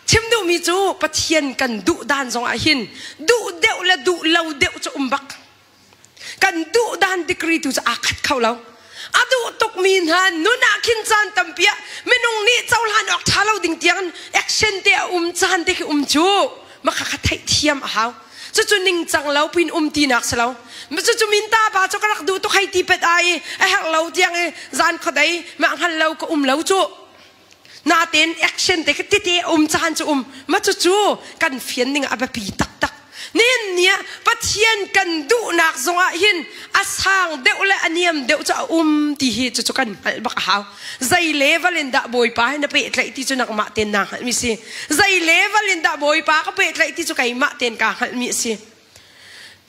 chim duhmi cu Pathian kan duh dan zong ah hin duh deuh le duh lo deuh cu um bak Kan duh dan degree tu cu aa khat kho lo. A duh tukmi hna nun ah khin caan tampi ah minung nih cohlan awk ṭha lo ding tiang action te a um caan te khi um cu makha kha theihthiam a hau. Cucu ningcang lo pin um tinak si lo. Cucu minta pa cu ka rak duh tuk hei ti pet ai i a herh lo tiang i zan khuadei mah hngal lo ka um lo cu. Natein action te khi tete um caan cu um. Ma cucu kan fian ning a biapi taktak. Nihin ni ah Pathian kan duhnak zongah hin a sang deuh le a niam deuh cu a um ti hi cucu kan hngalh bak a hau. Zei level in dah Bawipa hi na pehtlaih ti cu nangmah tein naa hngalhmi si. Zei level in dah Bawipa ka pehtlaih ti cu keimah tein kaa hngalhmi a si.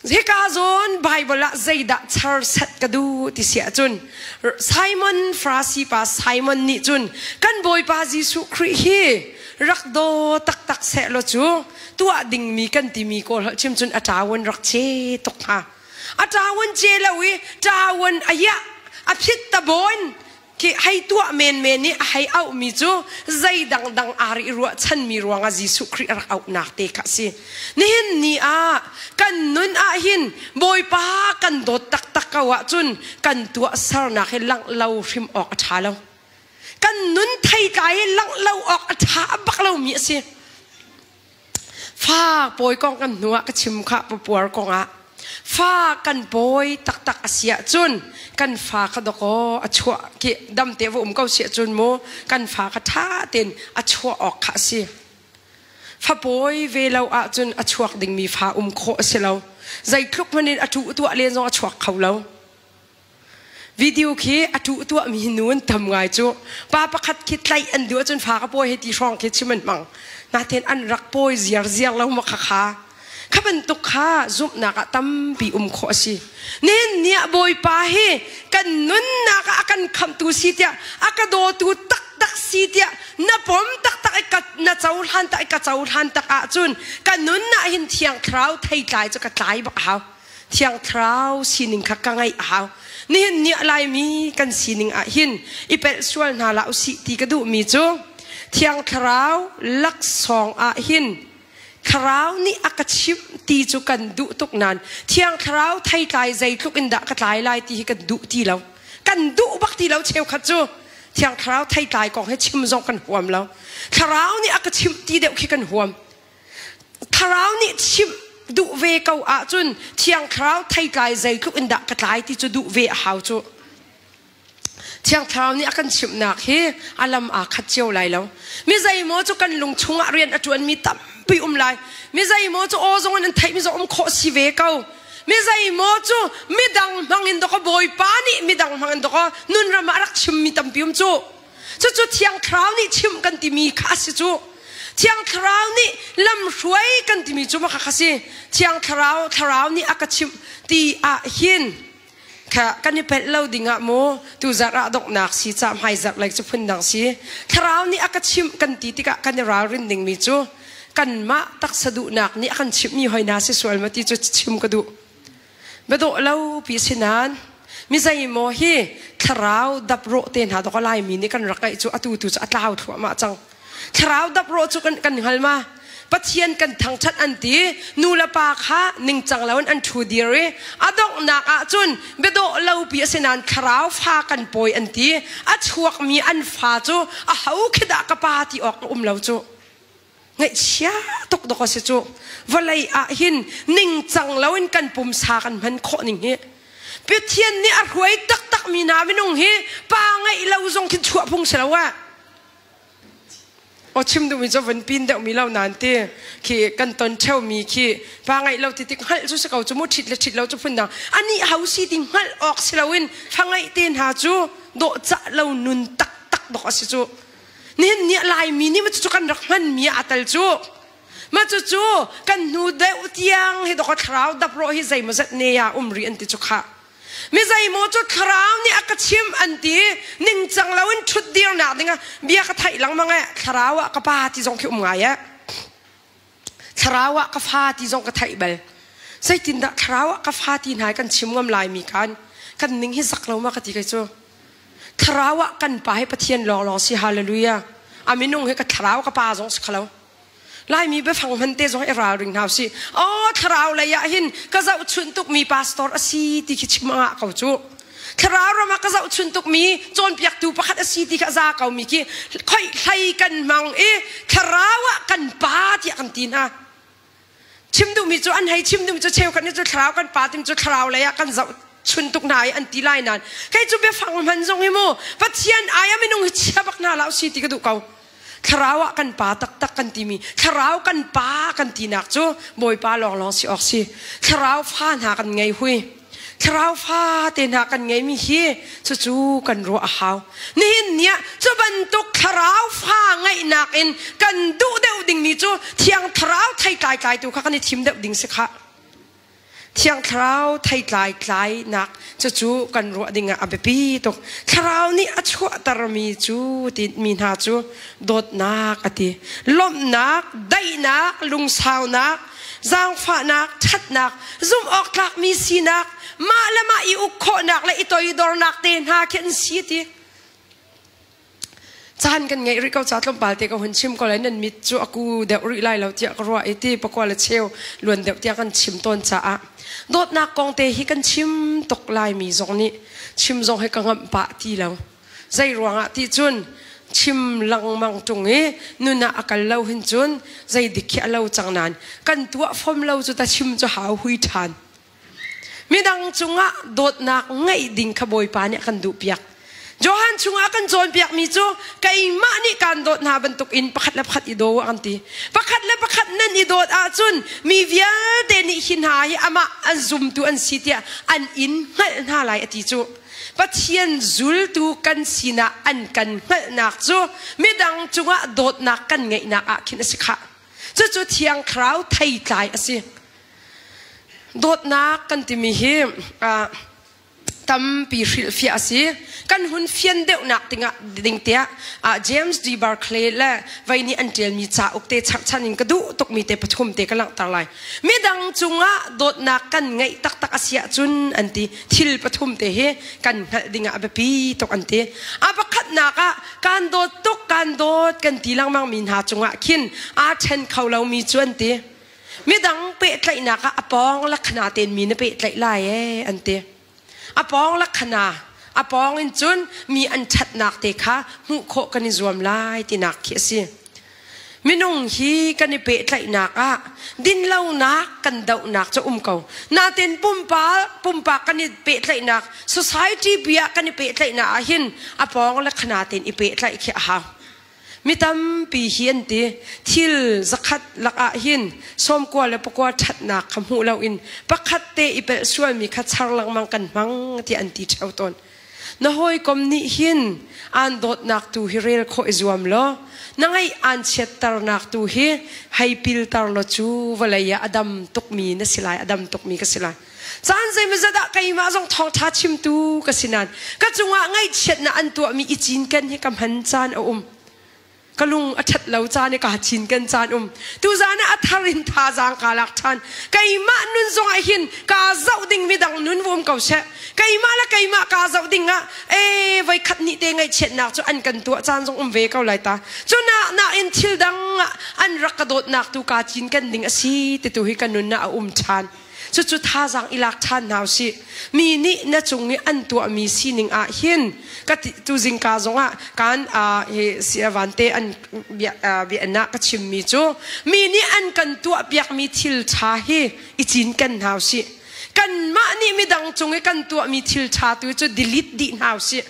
Hika zawn Bible ah zeidah char set ka duh ti si ahcun Simon Farasi pa Simon nih cun kan Bawipa Jesuh Khrih hi rak daw taktak seh law cu tuah dingmi kan timi kawl holh chim cun a ṭawan rak che tuk hnga. A ṭawan ce lo i ṭawan a iah a phit ta bawn Khi hei tuah menmen i a hei auhmi cu zei dangdang aa rih ruahchanmi ruangah Jesuh Khrih a rak auhnak te kha a si. Nihin ni ah kan nun ah hin Bawipa kan dawt taktak ko ahcun kan tuahsernak hi langh lo hrim awk a ṭha lo. Kan nun theitlai hi langh lo awk a ṭha bak lomi a si. Fa pawi kong kan hnu ah ka chim kha papuar kong ah fa kan pawi taktak a si ahcun kan fa kha dawkaw a chuah khi damte va um ko si ahcun mu kan fa kha ṭha tein a chuah awk kha a si. Fa pawi ve lo ahcun a chuak dingmi fa um khawh a si lo. Zeitluk hmanh in a ṭuh tuah len zong a chuak kho lo. Video khi a tu tuah mi nu an tam ngai cu. Pa pakhat khi tlaih an duh ahcun fa ka pawi hei ti hrawng khi chim an hmang. Natin an rak pawi ziar ziar lo ma kha kha. Kha bantuk kha zumhnak ah tampi um khawh a si. Nihin ni ah Bawipa hi kan nunnak ah a kan khamhtu si tiah a ka dawtu taktak si tiah na pom taktak i ka na cohlan tak i ka cohlan tak ahcun ka nun ah hin Thiang Thlarau theitlai cu ka tlai bak a hau. Thiang Thlarau sining kha ka ngeih a hau. Nihin ni ah Laimi kan sining ah hin i pelh sual hna hlah usih ti ka duhmi cu Thiang Thlarau laksawng ah hin Thlarau nih a ka chimh ti cu kan duh tuk nain Thiang Thlarau theitlai zeitluk in dah ka tlai lai ti hi kan duh ti lo. Kan duh bak ti lo cheukhat cu. Thiang Thlarau theitlai kong hi chim zong kan huam lo. Thlarau nih a ka chimh ti deuh khi kan huam. Thlarau nih chimh duh ve ko ahcun Thiang Thlarau theitlai zeitluk in dah ka tlai ti cu duh ve a hau cu. Thiang Thlarau nih a kan chimhnak hi a lam aa khat cio lai lo. Mi zeimaw cu kan lung chungah rian a ṭuanmi tampi um lai. Mi zeimaw cu aw zong in an theihmi zong um khawh si ve ko. Mi zeimaw cu midang hmang in dawkaw Bawipa nih midang hmang in dawkaw nunram ah a rak chimmi tampi um cu. Cucu Thiang Thlarau nih chimh kan timi kha a si cu. Thiang Thlarau nih lamhruai kan timi cu mah kha si. Thiang Thlarau Thlarau nih a ka chimh ti ah hin kha kan i pelh lo ding ah maw tuzarh ah donghnak si ca hmaizarh lei cu phundang si thlarau nih a ka chimh kan ti tikah kan i ralrin dingmi cu kanmah taksa duhnak nih a kan chimhmi hoi hna si sual ma ti cu chim ka duh biadawh lo pi si nain mi zeimaw hi thlarau daprawh te hna dawk laimi nih kan rak ngeih cu atu tu cu a tlau thluahmah cang Thlarau daprawh cu kan kan hngal ma? Pathian kan thangṭhat an ti. Nu le pa kha ningcang loin an ṭhu dir i a donghnak ah cun biadawh lopi a si nain thlarau fa kan pawi an ti. A chuakmi an fa cu a ho khi dah ka pa ti awk a um lo cu. Ngaihchia tuk dawk a si cu. Vawlei ah hin ningcang loin kan pumsa kan hman khawh ning hi. Pathian nih a hruai taktakmi hna minung hi pa ngeih lo zong khin chuah phung si lo ah. Aw chim duhmi cu vun pin deuhmi lo nain ti khi kan ton ṭheumi khi pa ngeih lo ti tik hngalh cu si ko cu mu ṭhit le ṭhit lo cu phun dang anih ho si ti hngalh awk si loin fa ngeih te hna cu dawhcah lo nun taktak dawk a si cu nihin ni Laimi nih cu kan rak hmanmi ah aa tel cu mah cucu kan hnu deuh tiang hi dawk thlarau daprawh hi zeimawzat ne ah um rih an ti cu khah Mi zeimaw cu thlarau nih a ka chimh an ti ningcang loin ṭhut dirnak dingah bia ka theih lengmang eh thlarau ah ka pa ti zong khi um ngai eh thlarau ah ka fa ti zong ka theih bal zeitindah thlarau ah ka fa ti hna kan chim ngam lai mi kan kan ning hi zak lo ma ka ti kai cu thlarau ah kan pa hi Pathian lawnglawng si hallelujah a minung hi ka thlarau ka pa zong si khalo Laimi biafang hman te zong i ralring hna usih. Aw thlarau lei ah hin ka zohchunh tukmi pastor a si ti khi chim a ngah ko cu. Thlarau ram ah ka zohchunh tukmi cawnpiaktu pakhat a si ti kha a za ko mi khi khoi hlei kan hmang i thlarau ah kan pa tiah kan ti hna. Chim duhmi cu an hei chim duhmi cu cheukhat nih cu thlarau kan pa tim cu thlarau lei ah kan zoh chun tuk hna i an ti lai nain kei cu biafang hman zong hi mu Pathian ai ah minung hi chia bak hna la si ti ka duh ko. Thlarau ah kan pa taktak kan timi thlarau kan pa kan tinak cu Bawipa lawnglawng si awk si. Thlarau fa hna kan ngei hui. Thlarau fa te hna kan ngeimi hi cucu kan ruah a hau. Nihin ni ah cu bantuk thlarau fa ngeihnak in kan duh deuh dingmi cu Thiang Thlarau theitlai tlaitu kha kan i thim deuh ding si khah. Thiang Thlarau theitlai tlainak cucu kan ruah dingah a biapi tuk. Thlarau nih a chuahtermi cu mi hna cu dawtnak a ti. Lawmhnak, daihnak, lungsaunak, zaangfahnak, ṭhatnak, zumhawktlakmi sinak, mah le mah i uk khawhnak le i toidornak te hna khi an si ti. Caan kan ngeih rih ko ca tlawmpal te ka hun chim ko lai nan mit cu a ku deuh rih lai lo tiah ka ruah i ti pakua le cheu luan deuh tiah kan chim tawn caah dawtnak kong te hi kan chim tuk laimi zong nih chim zong hi ka ngamh pah ti lo zei ruangah ti cun chim lengmang ṭung i nun ah a kal lo hin cun zei dik khi a lo cang nain kan tuah fom lo cu ta chim cu hau hui ṭhan Midang cungah dawtnak ngeih ding kha Bawipa nih a kan duhpiak. Johan chungah kan cawnpiakmi cu keimah nih kaan dawt hna bantukin pakhat le pakhat i daw an ti. Pakhat le pakhat nan i dawt ahcun mi vialte nih hi hna hi amah an zumtu an si tiah an in hngalh hna lai a ti cu. Pathian zultu kan sinah an kan hngalhnak cu midang cungah dawtnak kan ngeihnak ah khin a si khah. Cucu Thiang Thlarau theitlai a si. Dawtnak kan timi hi tampi hrilhfiah a si. Kan hun fian deuhnak dingah ding tiah James D. Barclay le vei nih an ṭialmi cauk te charhchan in ka duh tukmi te pathum te ka langhter lai. Midang cungah dawtnak kan ngeih taktak a si ahcun an ti. Thil pathum te hi kan hngalh dingah a biapi tuk an ti. A pakhatnak ah kan dawt tuk kan dawt kan ti lengmang mi hna cungah khin aa ṭhen kho lomi cu an ti. Midang pehtlaihnak ah a pawng lakhana tein mi na pehtlaih lai ee an ti. A pawng lakhana, a pawng in cun mi an ṭhatnak te kha hmuh khawh kan i zuam lai tinak khi a si. Minung hi kan i pehtlaihnak ah dinlonak kan dohnak cu um ko. Natin pumpak pumpak kan i pehtlaihnak society pi ah kan i pehtlaihnak ah hin a pawng lakhana tein i pehtlaih khi a hau. Mi tampi hi an ti. Thil zakhat lakah hin sawmkua le pakua ṭhatnak kha hmuh loin pakhat te i pelh sualmi kha char lengmang kan hmang tiah an ti ṭheo tawn. Na hawikom nih hin aan dawtnak tu hi rel khawh i zuam law na ngaih aan chiatternak tu hi hei pilter law cu vawlei ah a dam tukmi na si lai, a dam tukmi ka si lai. Caan zeimawzat ah keimah zong thawngṭha chimtu ka si nain ka cungah ngaihchiatnak an tuahmi i cinken hi ka hman caan a um. Ka lung a ṭhat lo caan i kaa cinken caan um. Tuzaan ah a thar in thazaang kaa lak ṭhan. Keimah nun zongah hin kaa zoh ding midang nun va um ko seh. Keimah le keimah kaa zoh ding ah ee voikhat hnih te ngaihchiatnak cu an kan tuah caan zong um ve ko lai ta. Cu nak nakin thil dang ah an rak ka dawtnak tu kaa cinken ding a si ti tu hi ka nun ah a um ṭhan. Cucu thazaang i lak ṭhan hna usih. Mi nih na cung i an tuahmi sining ah hin ka tu zingka zongah kan hi vante an bia ah ka chimmi cu mi nih an kan tuahpiakmi thil ṭha hi i cinken hna usih. Kanmah nih midang cung i kan tuahmi thil ṭha tu cu delete dih hna usih.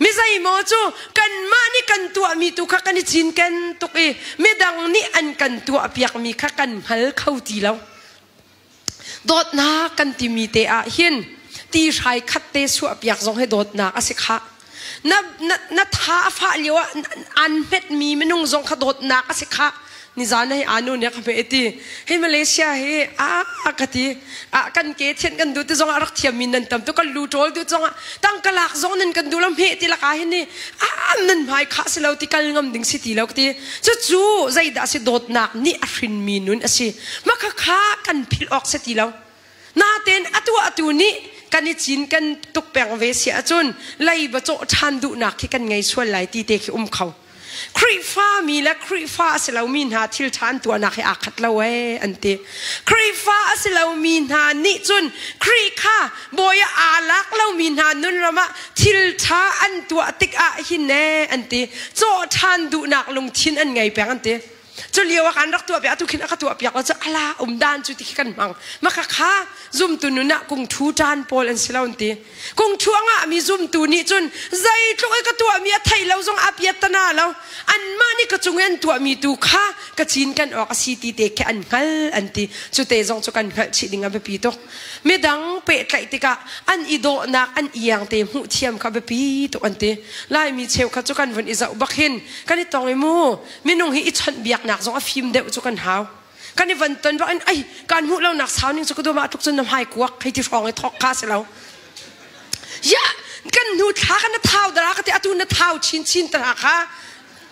Mi zeimaw cu kanmah nih kan tuahmi tu kha kan i cinken tuk i midang nih an kan tuahpiakmi kha kan hngal kho ti lo. Dawtnak kan timi te ah hin ti hrai khat te suahpiak zong hi dawtnak a si khah. Na, na, na tha a fah lio ah an hmetmi minung zong kha dawtnak a si khah. Nizan hei anu nih a ka hmeh ti hei Malaysia hi a ka ti a kan ke thian kan duh ti zong ah rak thiam mi nan tam tu kan lu ṭawl duh zong ah tangka lak zong nan kan duh lo hmeh ti laka hin ni a nan hmai khah si lo ti kal ngam ding si ti lo ka ti cucu zeidah si dawtnak nih a hrin mi nun a si maka kha kan philh awk si ti lo natein atu atu nih kan i cin kan tuk peng ve si ahcun leiba cawh ṭhan duhnak khi kan ngei sual lai ti te khi um kho Khrihfa mi le Khrihfa a si lomi hna thil ṭha an tuahnak hi aa khat lo ee an ti. Khrihfa a si lomi hna nih cun Khrih kha bawi ah aa lak lomi hna nunram ah thil ṭha an tuah tikah hin ee an ti. Cawh ṭhan duhnak lungthin an ngei peng an ti. Cu lio ah kan rak tuah piak atu khin a ka tuah piak lo cu ala um dan cu ti khi kan hmang. Maka kha zumtu nun ah kungthu ṭan pawl an si lo an ti. Kungthu a ngahmi zumtu nih cun zeitluk i ka tuahmi a theih lo zong a piat tana lo. Anmah nih ka cung i an tuahmi tu kha ka cinken awk a si ti te khi an hngal an ti. Cu te zong cu kan hngalh chih ding a biapi tuk. Midang pehtlaih tikah an i dawhnak an iang te hmuh thiam kha biapi tuk an ti. Laimi cheukhat cu kan vun i zoh bak hin kan i tong i mu minung hi i chawnhbiaknak zong a fim deuh cu kan hau. Kan i van ton bak in ai kan hmuh lonak sau ning cu ka dum ah tluk cun na hmai kuak hei ti hrawng i thawk kha si lo. Ya kan hnu thla kan na thau dara ka ti atu na thau chin chin tara kha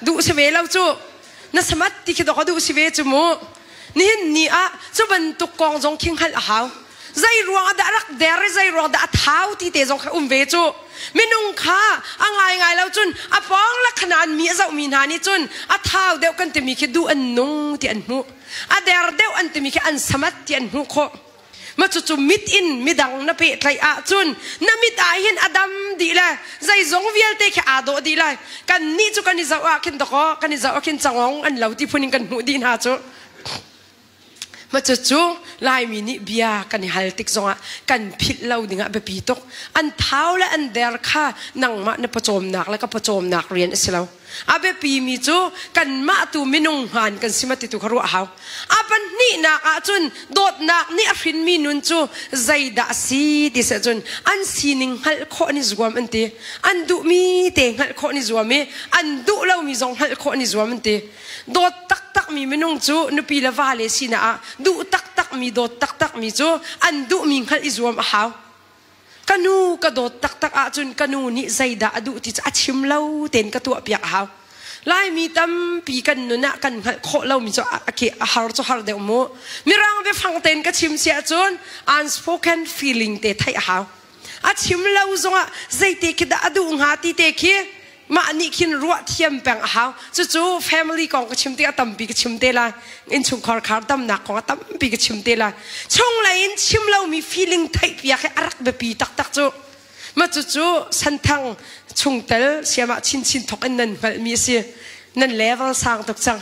duh si ve lo cu na samat ti khi dok duh si ve cu mu nihin ni ah cu bantuk kong zong khi hngalh a hau zei ruang ah dah rak der i zei ruang dah a thau ti te zong kha um ve cu minung kha a ngai ngai lo cun a pawng la khanan mi a zoh mi hna nih cun a thau deuh kan timi khi duh an nung ti an hmuh a der deuh an timi khi an samat ti an hmuh khawh ma cucu mit in midang na pehtlaih ahcun na mit ah hin a dam dih le zeizong vialte khi aa dawh dih lai kan nih cu kan i zoh ah khin dakaw kan i zoh ah khin cangong an lo ti phun in kan hmuh dih hna cu. Ma cucu Laimi nih bia kan i hal tik zongah kan philh lo dingah biapi tuk. An thau le an der kha nangmah na pawcawmnak le ka pawcawmnak rian a si lo. A biapimi cu kanmah tu minung hmaan kan si ma ti tu kha ruah a hau. A pahnihnak ahcun dawtnak nih a hrinmi nun cu zeidah a si ti si ahcun an sining hngalh khawh an i zuam an ti. An duhmi te hngalh khawh an i zuam i an duh lomi zong hngalh khawh an i zuam an ti. Dawt taktakmi minung cu nupi le vale sinak ah duh taktakmi dawt taktakmi cu an duhmi hngalh i zuam a hau. Ka nu ka dawt taktak ahcun ka nu nih zeidah a duh ti cu a chim lo tein ka tuahpiak a hau. Laimi tampi kan nun ah kan hngalh khawh lomi cu a har cu har deuh mu. Mirang biafang tein ka chim si ahcun unspoken feeling te theih a hau. A chim lo zongah zeite khi dah a duh hnga ti te khi mah nih khin ruah thiam peng a hau. Cucu family kong ka chim tikah tampi ka chim te lai. Innchungkhar khar damnak kong ah tampi ka chim te lai. Chunglei in chim lomi feeling theihpiak hi a rak biapi taktak cu. Mah cucu Santhang chungtel siamah chinchin thok in nan hngalhmi a si. Nan level sang tuk cang.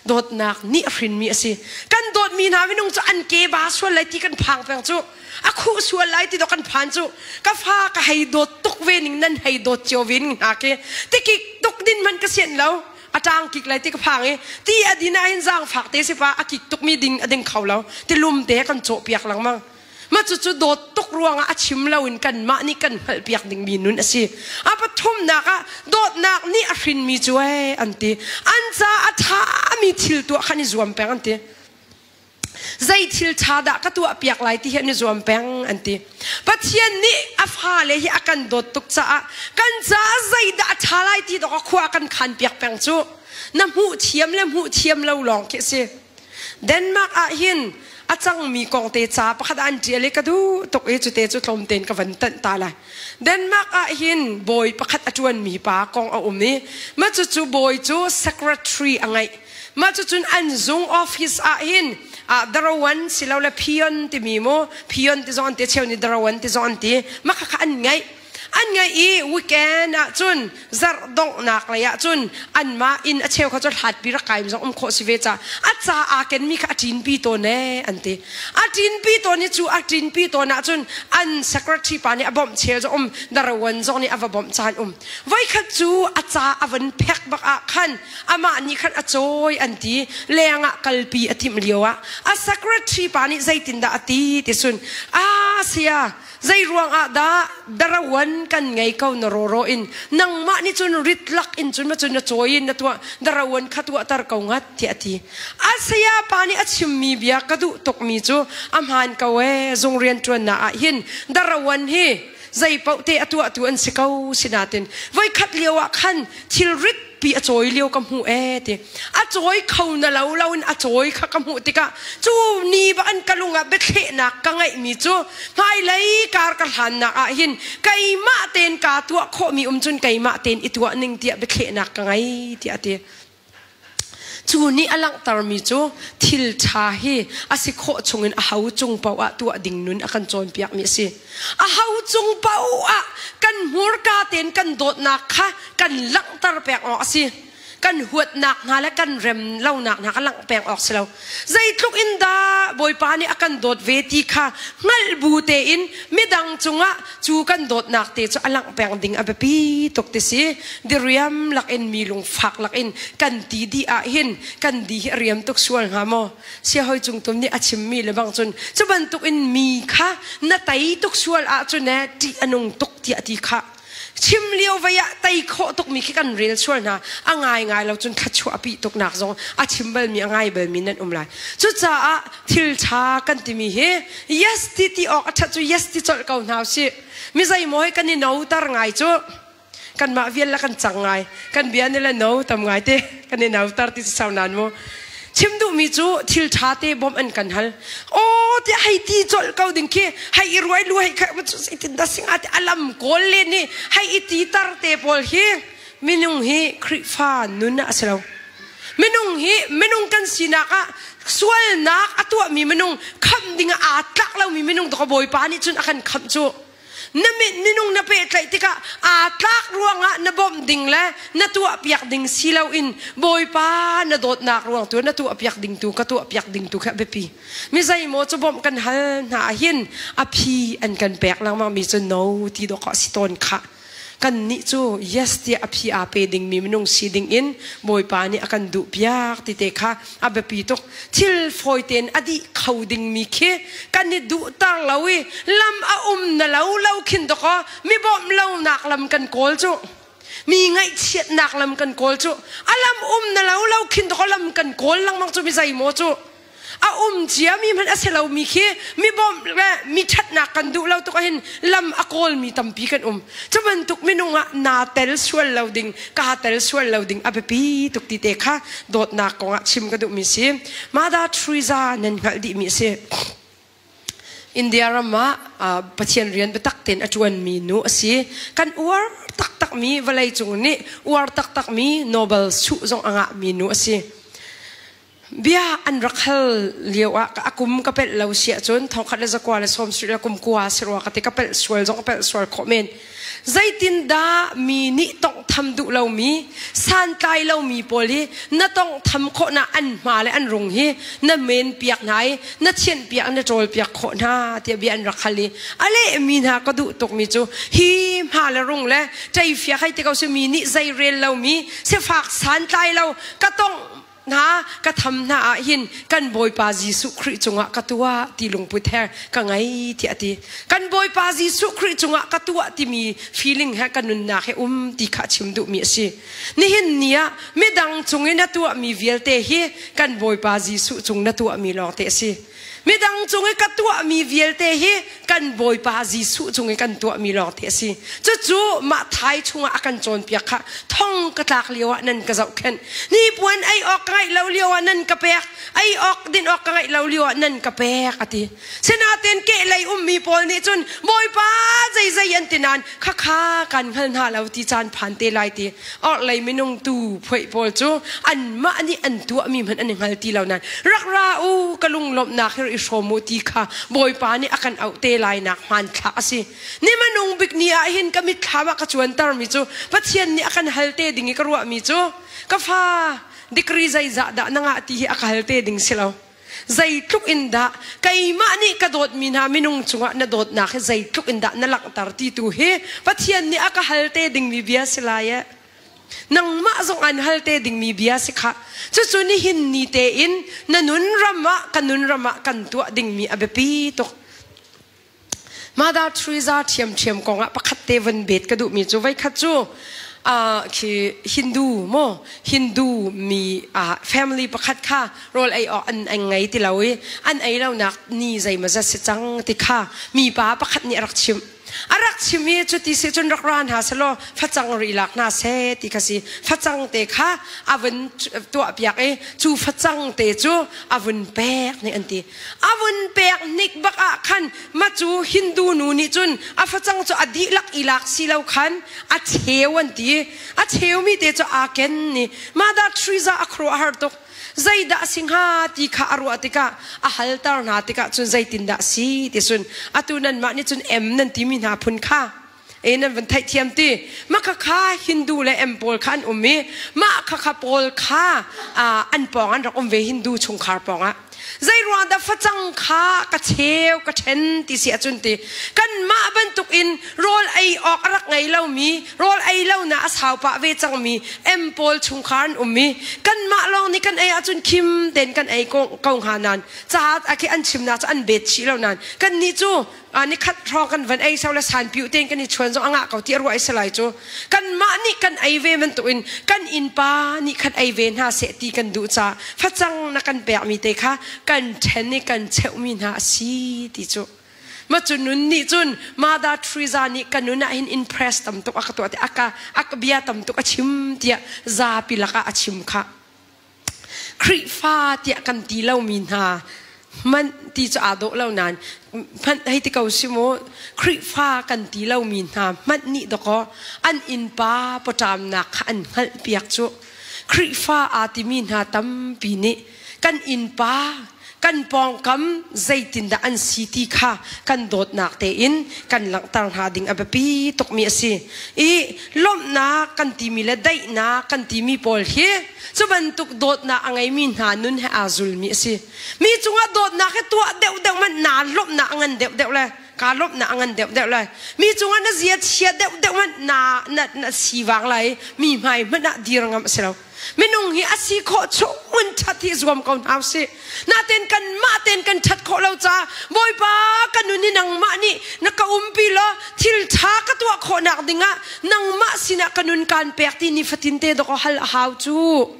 Dawtnak nih a hrinmi a si. Kan dawtmi hna minung cu an ke ba sual lai ti kan phang peng cu. A khuh sual lai ti dawh kan phan cu. Ka fa ka hei dawt tuk ve ning nan hei dawt cio ve ning hna khi. Tikik tuk din hmanh ka sian lo. A ṭang kik lai ti ka phang i ti a din ahhin zaangfak te si pa a kik tukmi ding a ding kho lo. Tilum te kan cawh piak lengmang. Mah cucu dawt tuk ruangah a chim loin kanmah nih kan hngalhpiak dingmi nun a si. A pathumnak ah dawtnak nih a hrinmi cu ee an ti. An ca a ṭhami thil tuah khan i zuam peng an ti. Zei thil ṭha dah ka tuahpiak lai ti hi an i zuam peng an ti. Pathian nih a fale hi a kan dawt tuk caah kan caah zeidah a ṭha lai ti dawk a khua a kan khanpiak peng cu. Na hmuh thiam le hmuh thiam lo lawng khi a si. Denmark ah hin a cangmi kong te ca pakhat an ṭial i ka duh tuk i cute cu tlawm tein ka van tanh ta lai. Denmark ah hin bawi pakhat a ṭuanmi pa kong a um i mah cucu bawi cu secretary a ngeih. Mah cucun an zung office ah hin darawan silole pion timi mu pion ti zong an ti cheu nih darawan ti zong an ti mah khakha an ngeih. An ngeih i weekend ahcun zarh donghnak lei ahcun anmah inn a cheu kha cu hlatpi rak kai zong um khawh si ve ca a ca aa kenmi kha a ṭinpi tawn ee an ti. A ṭinpi tawn i cu a ṭinpi tawn ahcun an secretary pa nih a bawmh chel zong um darawan zong nih a va bawmh caan um. Voikhat cu a ca a van phek bak ah khan amah nih khan a cawi an ti leng ah kalpi a timh lio ah a secretary pa nih zeitindah a ti ti cun a sia Zei ruangah dah darawan kan ngei ko na rawraw in nangmah nih cun rit lak in cun ma cun na cawi in na tuah darawan kha tuahter ko ngat tiah a ti. A saya pa nih a chimmi bia ka duh tukmi cu a hmaan ko ee zung rianṭuannak ah hin darawan hi zei paoh te a tuahtu an si ko sinatin voikhat lio ah khan thilrit pi a cawi lio ka hmuh ee ti a cawi kho na lo lo in a cawi kha ka hmuh tikah cu ni ba an ka lung ah biathlehnak ka ngeihmi cu hmailei kar ka hlannak ah hin keimah tein kaa tuah khawhmi um cun keimah tein i tuah ning tiah biathlehnak ka ngei tiah a ti cu nih a langhtermi cu thil ṭha hi a si khawh chungin a ho cung paoh ah tuah ding nun a kan cawnpiakmi a si. A ho cung paoh ah kan hmurka tein kan dawtnak kha kan langhter peng awk a si. Kan huatnak hna le kan rem lonak hna kha langh peng awk si lo. Zeitluk in dah Bawipa nih a kan dawt ve ti kha hngalh bu tein midang cungah cu kan dawtnak te cu a langh peng ding a biapi tuk ti si. Diriam lakin mi lungfak lakin kan ti dih ah hin kan di hi a riam tuk sual hnga maw? Siahoi cungtum nih a chimmi le bang cun cu bantuk in mi kha na tei tuk sual ahcun ee ṭih a nung tuk tiah ti kha chim lio vei ah tei khawh tukmi khi kan rel sual hna a ngai ngai lo cun thluachuah a pih tuknak zong a chim balmi a ngai balmi nan um lai cucaah thil ṭha kan timi hi yes ti ti awk a ṭhat cu yes ti colh ko hna usih mi zeimaw hi kan i noter ngai cu kanmah vial la kan cang ngai kan bia ni le no tam ngai te kan i nautar ti sau nan mu chim duhmi cu thil ṭha te bawmh an kan hal aw ti hei ti colh ko ding khi hei i ruai lu hei kha tin da singa te alam kawl le ni hei i ti tar te pawl hi minung hi Khrihfa nun a si lo minung hi minung kan sinak ah sualnak a tuahmi minung khamh ding ah aa tlak lomi minung to ka bawipa nih cun a kan khamh cu. Na minung na pehtlaih tikah aa tlak ruangah na bawmh ding le na tuahpiak ding si loin Bawipa na dawtnak ruang tu na tuahpiak ding tu ka tuahpiak ding tu kha biapi. Mi zeimaw cu bawmh kan hal hna ahhin a phi an kan pek lengmang mi cu no ti dawh a si tawn khah. Kannih cu yes tiah a phi aa pe dingmi minung si dingin Bawipa nih a kan duhpiak ti te kha a biapi tuk. Thil fawi tein a dih kho dingmi khi kan i duhter lo i lam a um na lo lo khin dawkaw mi bawmh lonak lam kan kawl cu. Mi ngaihchiatnak lam kan kawl cu. A lam um na lo lo khin dawkaw lam kan kawl lengmang cu mi zeimaw cu. A um ciami hmanh a si lomi khi mi bawmh le mi ṭhatnak kan duh lo tuk ahhin lam a kawlmi tampi kan um. Cu bantuk minung ah naa tel sual lo ding, kaa tel sual lo ding a biapi tuk ti te kha dawtnak kongah chim ka duhmi si. Mother Teresa nan hngalh dihmi a si. India ram ah Pathian rian biatak tein a ṭuanmi nu a si. Kan uar taktakmi vawleicung nih uar taktakmi Nobel suh zong a ngahmi nu a si. Bia an rak hal lio ah a kum ka pelh lo si ahcun 1970 le kum kua si rua ka ti ka pelh sual zong ka pelh sual khawh men. Zeitindah mi nih tawnghtham duh lomi, santlai lomi pawl hi na tawnghtham khawhnak an hma le an rung hi na men piak hna i na thianh piak na ṭawl piak khawh hna tiah bia an rak hal i a lehmi hna ka duh tukmi cu hi hma le rung le ṭeifiak hei ti ko si mi nih zei rel lomi sifak santlai lo ka tongh hna ka tham hna ah hin kan Bawipa Jesuh Khrih cungah ka tuah ti lungput he ka ngei tiah a ti. Kan Bawipa Jesuh Khrih cungah ka tuah timi feeling he ka nunnak he um ti kha chim duhmi a si. Nihin ni ah midang cung i na tuahmi vialte hi kan Bawipa Jesuh cung na tuahmi lawngte a si. Midang cung i ka tuahmi vialte hi kan Bawipa Jesuh cung i kan tuahmi lawngte a si. Cucu mah thai chungah a kan cawnpiak kha thong ka tlak lio ah nan ka zohkhenh. Hnipuan ei awk ka ngeih lo lio ah nan ka pek. Ei awk din awk ka ngeih lo lio ah nan ka pek a ti. Sinain kehlei ummi pawl nih cun Bawipa zeizei an ti nain khakha kan hngal hna lo ti caan phan te lai ti orhlei minung tu phuaih pawl cu anmah nih an tuahmi hmanh an i hngal ti lo nain rak ra u ka lunglawmhnak hi i hrawm u ti kha Bawipa nih a kan auh te lai nak hmanthlak a si. Ni hmanung bik ni ah hin ka mitthlam ah ka cuantermi cu Pathian nih a kan hal te ding i ka ruahmi cu ka fa degree zeizah dah na ngah ti hi a ka hal te ding si lo. Zeitluk in dah keimah nih ka dawtmi hna minung cungah na dawtnak hi zeitluk in dah na langhter ti tu hi Pathian nih a ka hal te dingmi bia si lai eh. Nangmah zong an hal te dingmi bia si khah. Cucu nihin ni tein na nun ram ah ka nun ram ah kan tuah dingmi a biapi tuk. Mother Teresa ṭhiamṭhiam kongah pakhat te van bet ka duhmi cu voikhat cu khi Hindu maw Hindu mi family pakhat kha rawl ei awk an an ngei ti lo i an ei lonak ni zeimawzat si cang ti kha mipa pakhat nih a rak chimh. A rak chim i cuti si cun rak ra hna selaw facang ri lak hna seh ti kha si. Facang te kha a vun tuahpiak i cu facang te cu a vun pek nih an ti. A vun pek hnik bak ah khan ma cu Hindu nu nih cun a facang cu a dihlak i lak si lo khan a cheu an ti. A cheumi te cu aa ken ni. Mother Teresa a khuaruah har tuk. Zeidah a si hnga ti kha a ruah tikah a halter hna tikah cun zeitindah a si ti cun atu nanmah nih cun M nan timi hna phun kha e nan van theihthiam ti mah kha Hindu le M pawl kha an um i mah khakha pawl kha an pawng an rak um ve Hindu chungkhar pawng ah zei ruang dah facang kha ka cheu ka ṭhen ti si ahcun ti kanmah bantuk in rawl ei awk a rak ngei lomi rawl ei lo na a sau pah ve cangmi M pawl chungkhar an um i kanmah lawng nih kan ei ahcun khim tein kan ei ko hnga nain caah khi an chimnak cu an bet chih lo nain kannih cu nikhat hrawng kan van ei so le sanpiu tein kan i chuan zong a ngah ko ti a ruah i si lai cu kanmah nih kan ei ve bantukin kan innpa nih khan ei ve hna seh ti kan duh caah facang na kan pekmi te kha kan ṭhen i kan cheuhmi hna a si ti cu ma cu nun nih cun Mother Teresa nih ka nun ah hin impress tam tuk a ka tuah ti aka a bia tam tuk a chim tiah zapi lakah a chim kha Khrihfa tiah kan ti lomi hna hmanh ti cu aa dawh lo nain hmanh hei ti ko si mu Khrihfa kan ti lomi hna hmanh nih dawkaw an innpa pawṭamnak kha an hngalhpiak cu Khrihfa aa timi hna tampi nih kan innpa. Kan pawngkam zeitindah an si ti kha kan dawtnak tein kan langhter hna ding a biapi tukmi a si. I lawmhnak kan timi le daihnak kan timi pawl hi cu bantuk dawtnak a ngeimi hna nun he aa zulmi a si. Mi cungah dawtnak hi tuah deuhdeuh hmanh naa lawmhnak a ngan deuhdeuh le kaa lawmhnak a ngan deuhdeuh lai. Mi cungah na zia chia deuhdeuh hmanh na na na sivang lai mi hmai hmanh ah dir ngam a si lo. Minung hi a si khawh chung in ṭhat hi zuam ko hna usih. Natin kanmah tein kan ṭhat khawh lo caah Bawipa ka nun hi nangmah nih na ka umpi law thil ṭha ka tuah khawhnak dingah nangmah sinah ka nun kaan pek ti nifatin te dawk hal a hau cu.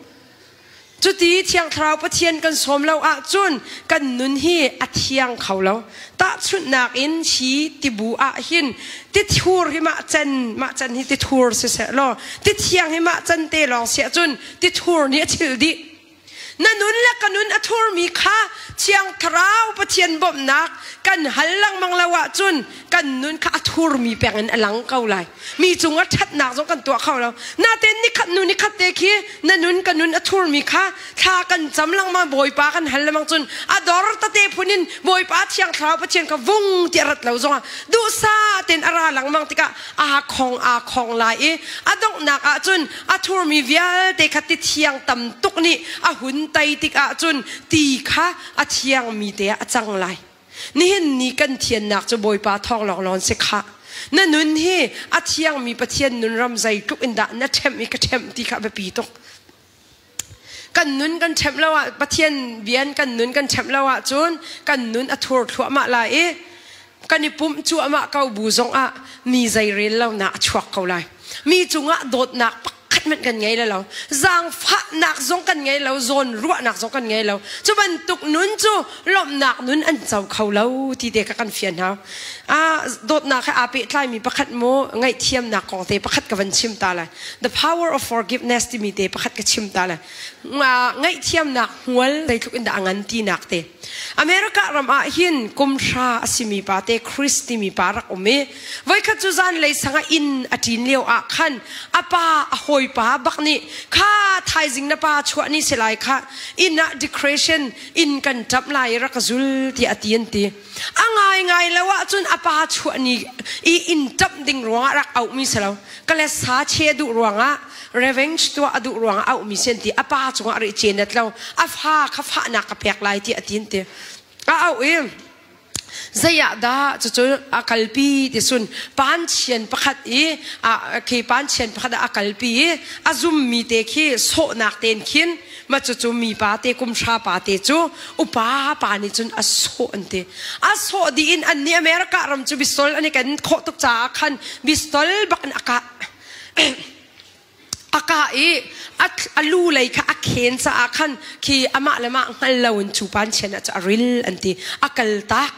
Cuti Thiang Thlarau Pathian kan sawm lo ahcun kan nun hi a thiang kho lo. Tahchunhnak in hi tibu ah hin tithur hi mah can mah can hi tithur siseh law tithiang hi mah can te lawng si ahcun tithur nih a chilh dih. Na nun le ka nun a thurmi kha Thiang Thlarau Pathian bawmhnak kan hal lengmang lo ahcun kan nun kha a thurmi peng in a lang ko lai. Mi cungah ṭhatnak zong kan tuah kho lo. Natein nikhat nu nikhat te khi na nun ka nun a thurmi kha thla kan cam lengmang Bawipa kan hal lengmang cun a dor tete phun in Bawipa Thiang Thlarau Pathian kha vung ti a rat lo zongah duhsah tein a ra lengmang tikah aa khong aa khong lai i a donghnak ah cun a thurmi vialte kha ti thiang tam tuk nih a hun tei tikah cun ti kha a thiangmi te ah a cang lai. Nihin ni kan thiannak cu Bawipa thawng lawnglawng si khah. Na nun hi a thiangmi Pathian nun ram zeitluk in dah na ṭhemh i ka ṭhemh ti kha a biapi tuk. Kan nun kan ṭhemh lo ah Pathian bian kan nun kan ṭhemh lo ahcun kan nun a thur thluahmah lai i kan i pumh cuahmah ko bu zongah mi zeirel lonak a chuak ko lai. Mi cungah dawtnak pakhat hmanh kan ngei lo. Zaangfahnak zong kan ngei lo, zawn ruahnak zong kan ngei lo. Cu bantuk nun cu lawmhnak nun an co kho lo ti te kha kan fian hau. Ah, dawtnak he aa pehtlaimi pakhat mu ngaihthiamnak kong te pakhat ka van chim ta lai. The power of forgiveness timi te pakhat ka chim ta lai. Ngaihthiamnak hmual zeitluk in dah a ngan tinak te. America ram ah hin kum hra a simi pa te Chris timi pa rak um i voikhat cu zanlei sang ah inn a ṭin lio ah khan a pa a hawipa bak nih kha thaizing na pa chuah ni si lai kha inn ah decoration inn kan ṭamh lai i rak ka zul tiah a ti an ti. A ngaingai lo ahcun a pa chuah ni i inn ṭamh ding ruangah rak auhmi si lo. Kale sa che duh ruangah revenge tuah a duh ruangah auhmi si an ti. A pa cungah a rih cenet lo. A fa kha fahnak ka pek lai ti a ti an ti. A auh i zei ah dah cucu a kalpi ti sun panchian pakhat i a khi panchian pakhat ah a kalpi i a zummi te khi sawhnak ten khin ma cucu mipa te kum hra pa te cu upa pa nih cun a sawh an ti a sawh dih in an nih America ram cu bistol an i ken khawh tuk caah khan bistol bak in a kah a kah i a lu lei kha a khen caah khan khi amah le mah hngal lo in cu pan chian ah cu a ril an ti a kal tak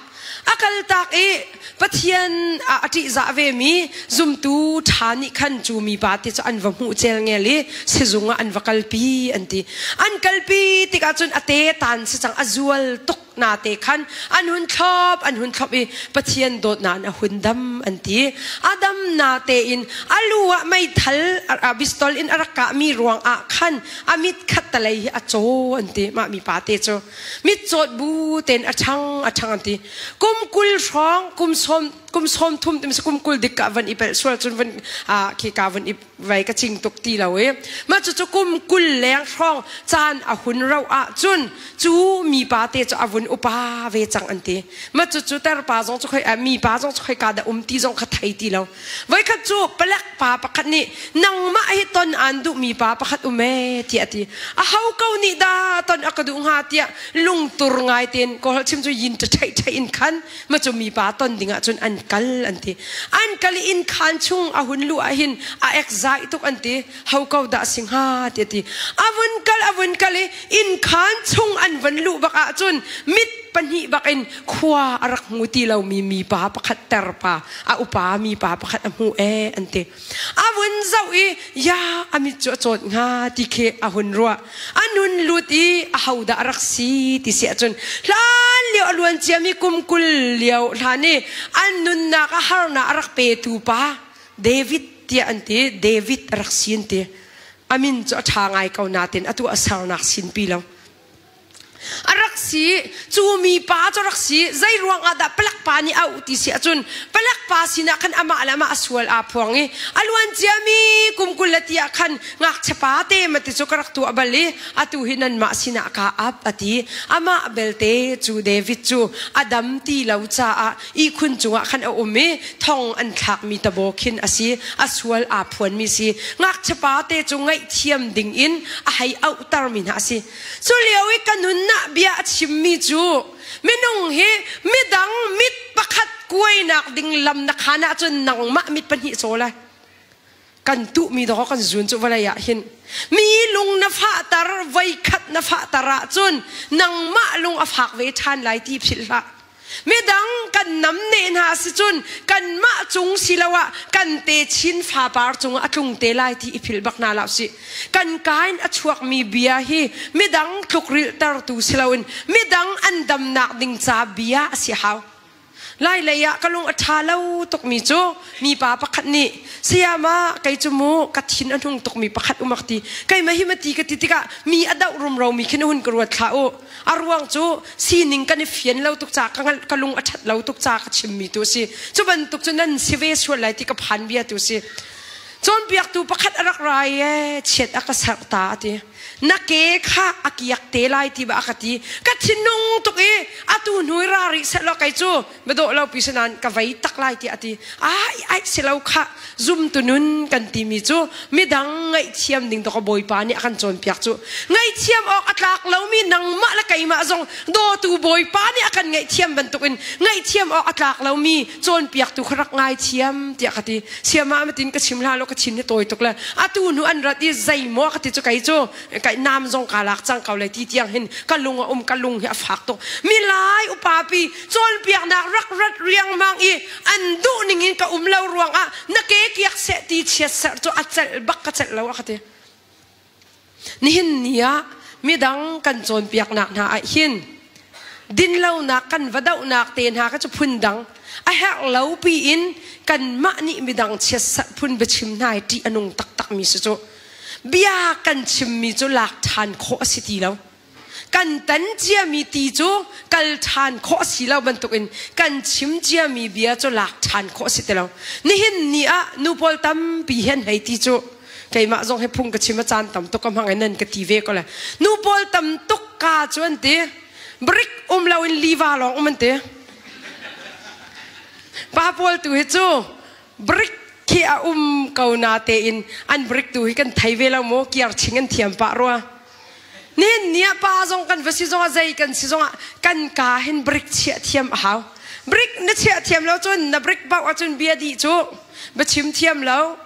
a kal tak i Pathian a ṭihzah vemi zumtu ṭha nih khan cu mipa te cu an va hmuh cel ngel i sizung ah an va kalpi an ti. An kalpi tikah cun a te tan si cang a zual tuk na te khan an hun thlop an hun thlop i Pathian dawtnak in a hun dam an ti. A dam na tein a lu ah meithal pistol in a rak kahmi ruang ah khan a mit khat talei hi a caw an ti mah mipa te cu. Mitcawt bu tein a ṭhang a ṭhang an ti. Kum 20 hrawng kum 30 tim kum 20 dik ka van i pelh sual cun van khi ka van i vai ka cing tuk ti lo i mah cucu kum 20 leng hrawng caan a hun ro ah cun cu mipa te cu a vun upa ve cang an ti. Mah cucu terpa zong cu khoi mipa zong cu khoi ka dah um ti zong kha thei ti lo. Voikhat cu palek pa pakhat nih nangmah hi ton aan duhmi pa pakhat um ee tiah a ti. Aho ko nih dah ton a ka duh hnga tiah lungtur ngai tein kawl chim cu yin ta ṭhaih ṭhaih in khan ma cu mipa ton ding ah cun an kal an ti. An kal i inn khaan chung a hun luh ah hin a ek zai tuk an ti. Ho ko dah si hnga tiah a ti. A vun kal a vun kal i inn khaan chung an van luh bak ah cun mit pahnih bak in khua a rak hmu ti lomi mipa pakhat terpa a upa mipa pakhat a hmu ee an ti. A vun zoh i ya a mit cu a cawt hnga ti khi a hun ruah. A nun lut i ahodah a rak si ti si ahcun hlan lio a luan ciami kum 20 lio hlan i an nunnak a harnak a rak petu pa David tiah an ti. David a rak si an ti. A min cu a ṭha ngai ko nain atu a sernak sinpi lo. A rak si. Cu mipa cu rak si. Zei ruang ah dah palek pa nih a auh ti si ahcun palek pa sinah khan amah le amah a sual aa phuang i a luan ciami kum 20 le ti ah khan ngakchia pa te ma ti cu ka rak tuah bal i atu hi nanmah sinah kaa ap a ti. Amah belte cu David cu a dam ti lo caah ihkhun cungah khan a um i thong an thlakmi tabaw khin a si. A sual aa phuanmi si. Ngakchia pa te cu ngaihthiam ding in a hei auhtermi hna a si. Cu lio i ka nunnak bia a chimmi cu minung hi midang mit pakhat kuainak ding lam na khan ahcun nangmah mit pahnih caw lai. Kan tuhmi dawh kan zun cu vawlei ah hin mi lung na fahter voikhat na fahter ahcun nangmah lung a fak ve ṭhan lai ti philh hlah. Midang kan namneh hna si cun kanmah cung siloah kan techin fapar cungah a tlung te lai ti i philh bak hna hlah usih. Kan ka in a chuakmi bia hi midang tlukrilhtertu si loin midang an damnak ding ca bia a si hau. Lailei ah ka lung a ṭha lo tukmi cu mipa pakhat nih sayama kei cu mu ka thin a hnung tukmi pakhat um ak ti keimah hi ma ti ka ti tikah mi a doh rumro mi khin hun ka ruat thlah u. A ruang cu sining kan i fian lo tuk ca ka lung a ṭhat lo tuk ca ka chimmi tu a si. Cu bantuk cu nan si ve sual lai ti ka phan bia tu a si. Cawnpiaktu pakhat a rak ra i ee chiat a ka serh ta a ti. Na ke kha a kiak te lai ti ba a ka ti. Ka thinung tuk i atu hnu i ra rih seh law kei cu Madawh lo pi nain ka vei tak lai tiah a ti. Ai ai si lo khah zumtu nun kan timi cu midang ngaihthiam ding to ka Bawipa nih a kan cawnpiak cu. Ngaihthiam awk a tlak lomi nangmah le keimah zong dawtu Bawipa nih a kan ngaihthiam bantukin ngaihthiam awk a tlak lomi cawnpiaktu kha rak ngaithiam tiah ka ti. Siamah matin ka chim hlah lo ka thin hi tawi tuk le atu hnu an rat i zeimaw ka ti cu kei cu kai nam zong ka lak cang ko lai ti tiang hin ka lung a um ka lung hi a fak tuk milai upa pi cawnpiaknak rak rat riangmang i an duh ning in ka um lo ruangah na ke kiak seh ti chiat serh cu a celh bak ka celh lo a ka ti nihin ni ah midang kan cawnpiaknak hna ah hin dinlonak kan va dohnak te hna ka cu phun dang a herh lo piin kanmah nih midang chiat phun biachim hna hi ṭih a nung taktak mi si cu Bia kan chimmi cu lak ṭhan khawh a si ti lo. Kan tan ciami ti cu kal ṭhan khawh a si lo bantukin kan chim ciami bia cu lak ṭhan khawh a si ti lo. Nihin ni ah nu pawl tampi hi an hei ti cu keimah zong hi phung ka chim a caan tam tuk ka hmang i nan ka ti ve ko le. Nu pawl tam tuk ka cu an ti. Brik um loin liva lawng um an ti. Pa pawl tu hi cu Brik khi a um ko na tein an brik tu hi kan thei ve lo maw kiar ching an thiam pah rua. Nihin ni ah pa zong kan va si zongah zei kan si zongah kan ka hin brik chiah thiam a hau. Brik na chiah thiam lo cun na brik bauh ahcun bia dih cu biachim thiam lo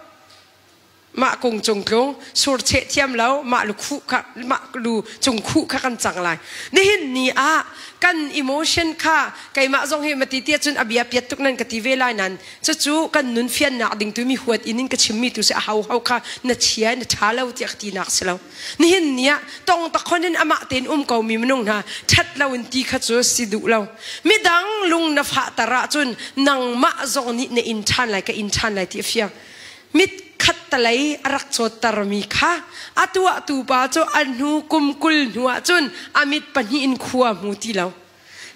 mah kung cung tlung sur cheh thiam lo mah lu khuh kha mah lu cung khuh kha kan cang lai nihin ni ah kan emotion kha keimah zong hi mati tia cun a bia piat tuk nan ka ti ve lai nan cucu kan nun fiannak ding tu mi huat in in ka chimmi tu si a hau hau kha na chia na tha lo tiah ka ti nak si lo nihin ni ah tong takhon in amah tein um ko mi minung hna that lo in ti kha cu si duh lo midang lung na fah tar ah cun nangmah zong nih na in than lai ka in than lai ti a fiang Mit khattalei a rak cawttermi kha a tuahtu pa cu a hnu kum 20 hnu ah cun a mit pahnih in khua hmu ti lo.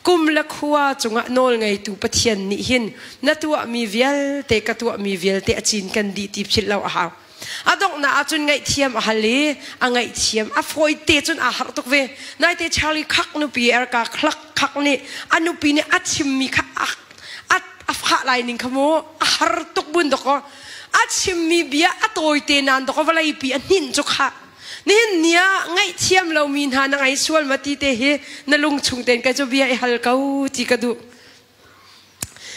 Kum le khua cungah nawlngeitu Pathian nih hin na tuahmi vialte ka tuahmi vialte a cin kan dih ti philh lo a hau. A donghnak ahcun ngaihthiam a hal i a ngaihthiam a fawite cun aa harh tuk ve. Naite Charlie Kirk nupi Erika Clark Kirk nih a nupi nih a chimmi kha a a fah lai ning kha mu a har tuk bun dok a chimmi bia a tawite nan dok vawlei pi a hninh cu kha nihin ni ah ngaihthiam lomi hna na ngai sual ma ti te hi na lung chung ten kai cu bia i hal ko ti ka duh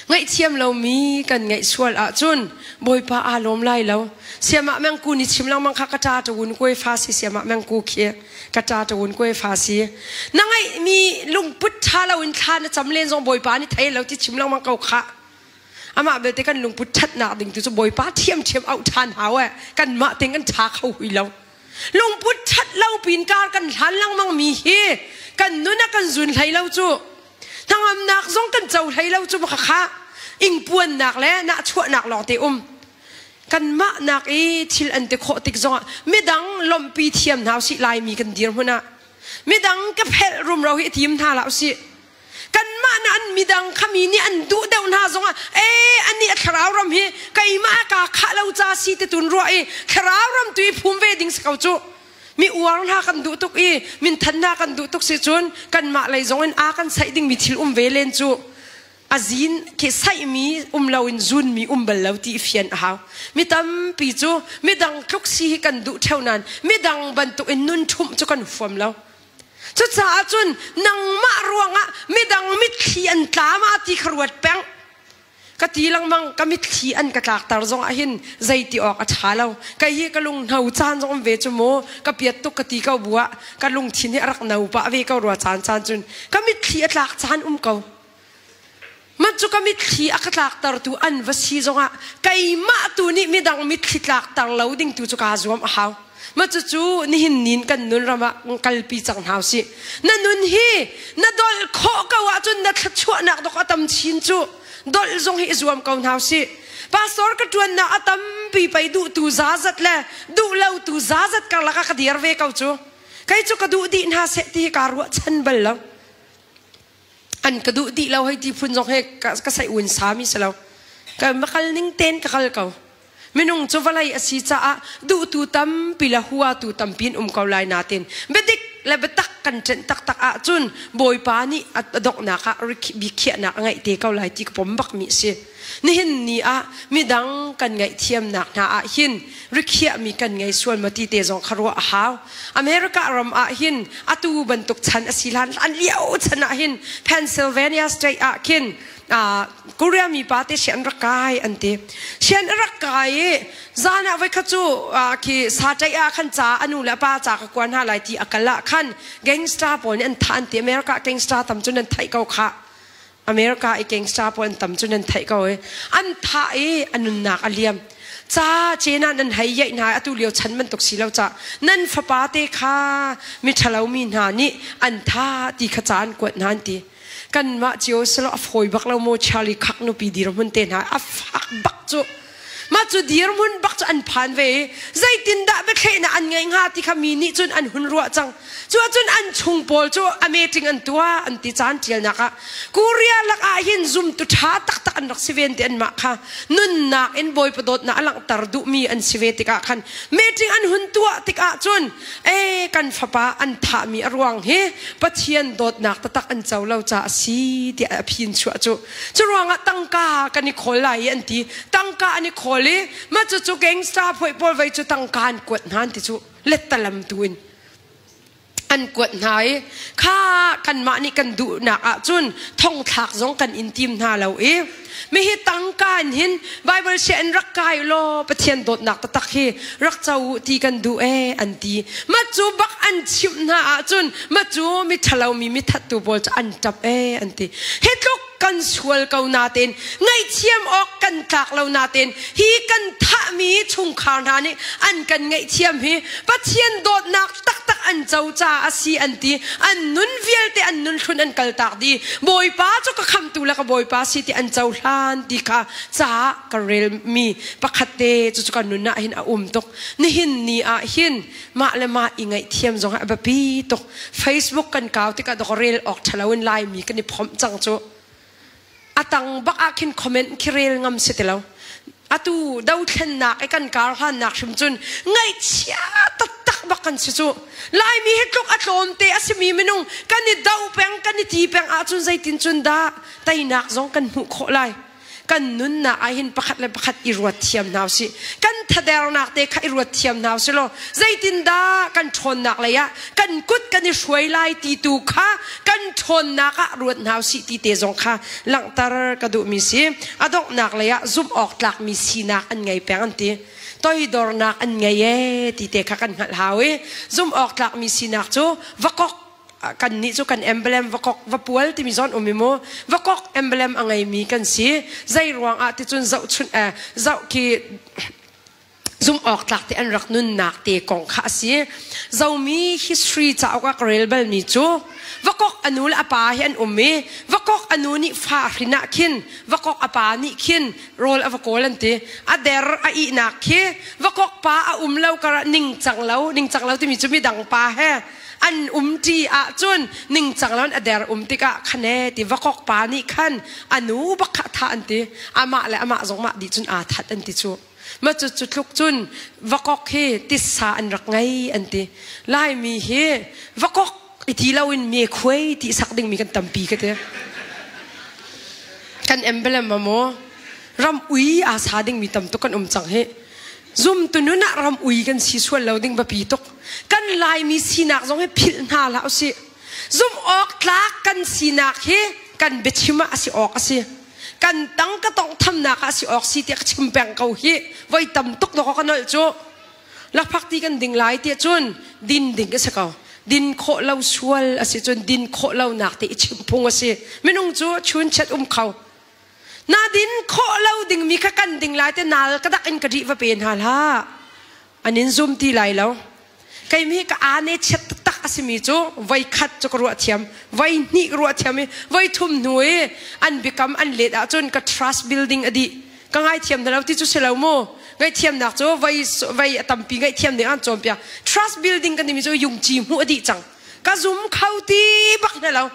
ngaihthiam lomi kan ngaih sual ahcun bawipa aa lawm lai lo siamah mengku ni chim lengmang kha ka ṭa ṭawun kuai fa si siamah mengku khi ka ṭa ṭawun kuai fa si na ngeihmi lungput ṭha loin thla na cam len zong Bawipa nih thei lo ti chim lengmang ko khah. Amah belte kan lungput ṭhatnak ding tu cu Bawipa ṭhiamṭhiam auh ṭhan hau eh. Kanmah ting kan ṭha kho hui lo. Lungput ṭhat lo pin kar kan hlan lengmang mi hi kan nun a kan zun hlei lo cu. Hnangamnak zong kan co hlei lo cu khakha. Ingpuannak le nahchuahnak lawng te um. Kanmah nak i thil an ti khawh tik zongah midang lawmhpi thiam hna usih Laimi kan dirhmun ah. Midang ka phelh rumro hi tim hna hlah usih. Kanmah na an midang kha mi nih an duh deuh hna zongah ee anih a thlarau ram hi keimah kaa khah lo ca si ti tun ruah i thlarau ram tu i phum ve ding si ko cu. Mi uar hna kan duh tuk i minthan hna kan duh tuk si cun kanmah lei zong in aa kan saih dingmi thil um ve len cu. A zin khi saihmi um loin zunmi um bal lo ti i fian a hau. Mi tampi cu midang tluk si hi kan duh ṭheo nain midang bantukin nun ṭhumh cu kan huam lo. Cucaah cun nangmah ruangah midang mitthli an tla ma ti kha ruat peng. Ka ti lengmang ka mitthli an ka tlakter zongah hin zei ti awk a ṭha lo. Kei hi ka lunghno caan zong um ve cu mu ka piat tuk ka ti ko bu ah ka lungthin hi a rak no pah ve ko rua caan caan cun ka mitthli a tlak caan um ko. Mah cu ka mitthli a ka tlaktertu an va si zongah keimah tu nih midang mitthli tlakter lo ding tu cu kaa zuam a hau. Mah cucu nihin nin kan nun ram ah kalpi cang hna usih. Na nun hi na dolh khawh ko ahcun na thluachuahnak dok a tam chin cu. Dolh zong hi i zuam ko hna usih. Pastor ka ṭuannak a tampi pei duhtu zazat le duh lotu zazat karlak ah ka dir ve ko cu. Kei cu ka duh dih hna seh ti hi kaa ruahchan bal lo. An ka duh dih lo hei ti phun zong he ka sai un sami si lo. Ka kal ning ten ka kal ko. Minung cu vawlei a si caah duhtu tampi le huatu tampi in um ko lai natin biadik le biatak kan ṭenh taktak ahcun Bawipa nih a donghnak ah bikhiahnak a ngeih te ko lai ti ka pom bakmi a si. Nihin ni ah midang kan ngaihthiamnak hna ah hin rikhiahmi kan ngei sual maw ti te zong kha ruah a hau. America ram ah hin atu bantuk chan a si hlan an lio chan ah hin Pennsylvania state ah khin Korea mi pa te sian rak kai an ti. Sian a rak kai i zan ah voikhat cu khi sa ṭaih ah khan ca anu le pa ca ka kuan hna lai ti a kal ah khan gangster pawl nih an thah an ti. America gangster tam cu nan theih ko khah. America i gangster pawl an tam cu nan theih ko i an thah i a nunnak a liam. Ca cena nan hei yaih hna atu lio chan bantuk si lo ca nan fapa te kha mi ṭhalo mi hna nih an tha ti kha ca an kuat hna an ti. Kanmah cio silo a fawi bak lo maw Charlie Khak nupi dirhmun te hna a fak bak cu. Mah cu dirhmun bak cu an phan ve i zeitindah biathlehnak an ngeih hnga ti kha mi nih cun an hun ruah cang. Cu ahcun an chung pawl cu a meeting an tuah an ti caan ṭialnak ah Korea lak ah hin zumtu ṭha taktak an rak si ven ti anmah kha nunnak in Bawipa dawtnak a langhter duhmi an si ve tikah khan meeting an hun tuah tikah cun ee kan fapa an thahmi a ruang hi Pathian dawtnak taktak an co lo caah a si tiah a phin chuah cu. Cu ruangah tangka kan i khawl lai i an ti. Tangka an i khawl i mah cucu gangster phoih pawl vei cu tangka an kuat hna an ti cu lettalam tu in an kuat hna i kha kanmah nih kan duhnak ahcun thongthlak zong kan in tim hna lo i mihi tangka in hin Bible she in rak kai law Pathian dawtnak taktak hi rak co u ti kan duh ee an ti. Ma cu bak an chimh hna ahcun ma cu mi ṭhalomi mi thattu pawl cu an ṭap ee an ti. Hi tluk kan sual ko natein ngaihthiam awk kan tlak lo natein hi kan thahmi chungkhar hna nih an kan ngaihthiam hi Pathian dawtnak taktak an co caah a si an ti. An nun vialte an nun hlun an kaltak dih. Bawipa cu ka khamtu le ka Bawipa si ti an cohlan ti kha caah ka relmi pakhat te cucu ka nun ah hin a um tuk. Nihin ni ah hin mah le mah i ngaihthiam zong a biapi tuk. Facebook kan kau tikah dok rel awk ṭhalo in Laimi kan i phomh cang cu. A tang bak ah khin comment khi rel ngam si ti lo. Atu dothlennak i kan kar hlannak hrim cun ngaihchia taktak bak kan si cu. Laimi hi tluk a tlawmte a simi minung kan i do peng kan i ti peng ahcun zeitin cun dah teinak zong kan hmuh khawh lai. Kan nunnak ah hin pakhat le pakhat i ruat thiam hna usih. Kan thadernak te kha i ruat thiam hna usih law zeitindah kan ṭhawnnak lei ah kan kut kan i hruai lai ti tu kha kan ṭhawnnak ah ruat hna usih ti te zong kha langhter ka duhmi si. A donghnak lei ah zumh awk tlakmi sinak an ngei peng an ti. Toidornak an ngei ee ti te kha kan hngalh hau i zumh awk tlakmi sinak cu vakok kan nih cu kan emblem vakok vapual timi zawn um i mu vakok emblem a ngeimi kan si zei ruang ah ticun zohchunh eh zoh khi zumh awk tlak te an rak nunnak te kong kha a si zomi history cauk ah ka rel balmi cu vakok a nu le a pa hi an um i vakok a nu nih fa a hrin ah khin vakok a pa nih khin rawl a va kawl an ti a der a ihnak khi vakok pa a um lo kar ah ningcang lo ningcang lo timi cu midang pa he. An umṭi ahcun ningcang loin a der um tikah khane ti vakok pa nih khan a nu bak kha a thah an ti. Amah le amah zong mah dih cun aa that an ti cu. Ma cu cu tluk cun vakok hi tissa an rak ngei an ti. Laimi hi vakok i ti loin me khuai ti sak dingmi kan tampi ka ti. Kan emblem a maw ram ui aa sa dingmi tam tuk kan um cang hi. Zumtu nun ah ram ui kan si sual lo ding biapi tuk. Kan Laimi sinak zong hi philh hna hlah usih. Zumh awk tlak kan sinak hi kan biachim ah a si awk a si. Kan tang ka tonghthamnak ah a si awk si tiah ka chim peng ko hi. Voi tam tuk dawk ka nolh cu. Lakphak ti kan ding lai tiah cun din ding a si ko. Din khawh lo sual a si cun din khawh lo nak te i chim phung a si. Minung cu chun chet um kho. Na din khawh lo dingmi kha kan ding lai te nal ka dak in ka rih va pe hna hlah. An in zum ti lai lo. Keimi ka ane chiat taktak a simi cu voi khat cu ka ruah thiam, voi hnih ka ruah thiam i voi thum hnu i an biakam an let ahcun ka trust building a dih. Ka ngaithiam hna lo ti cu si lo mu. Ngaihthiamnak cu voi voi a tampi ngaihthiam ding an cawnpiak. Trust building kan timi cu yungci hmuh a dih cang. Ka zum kho ti bak hna lo.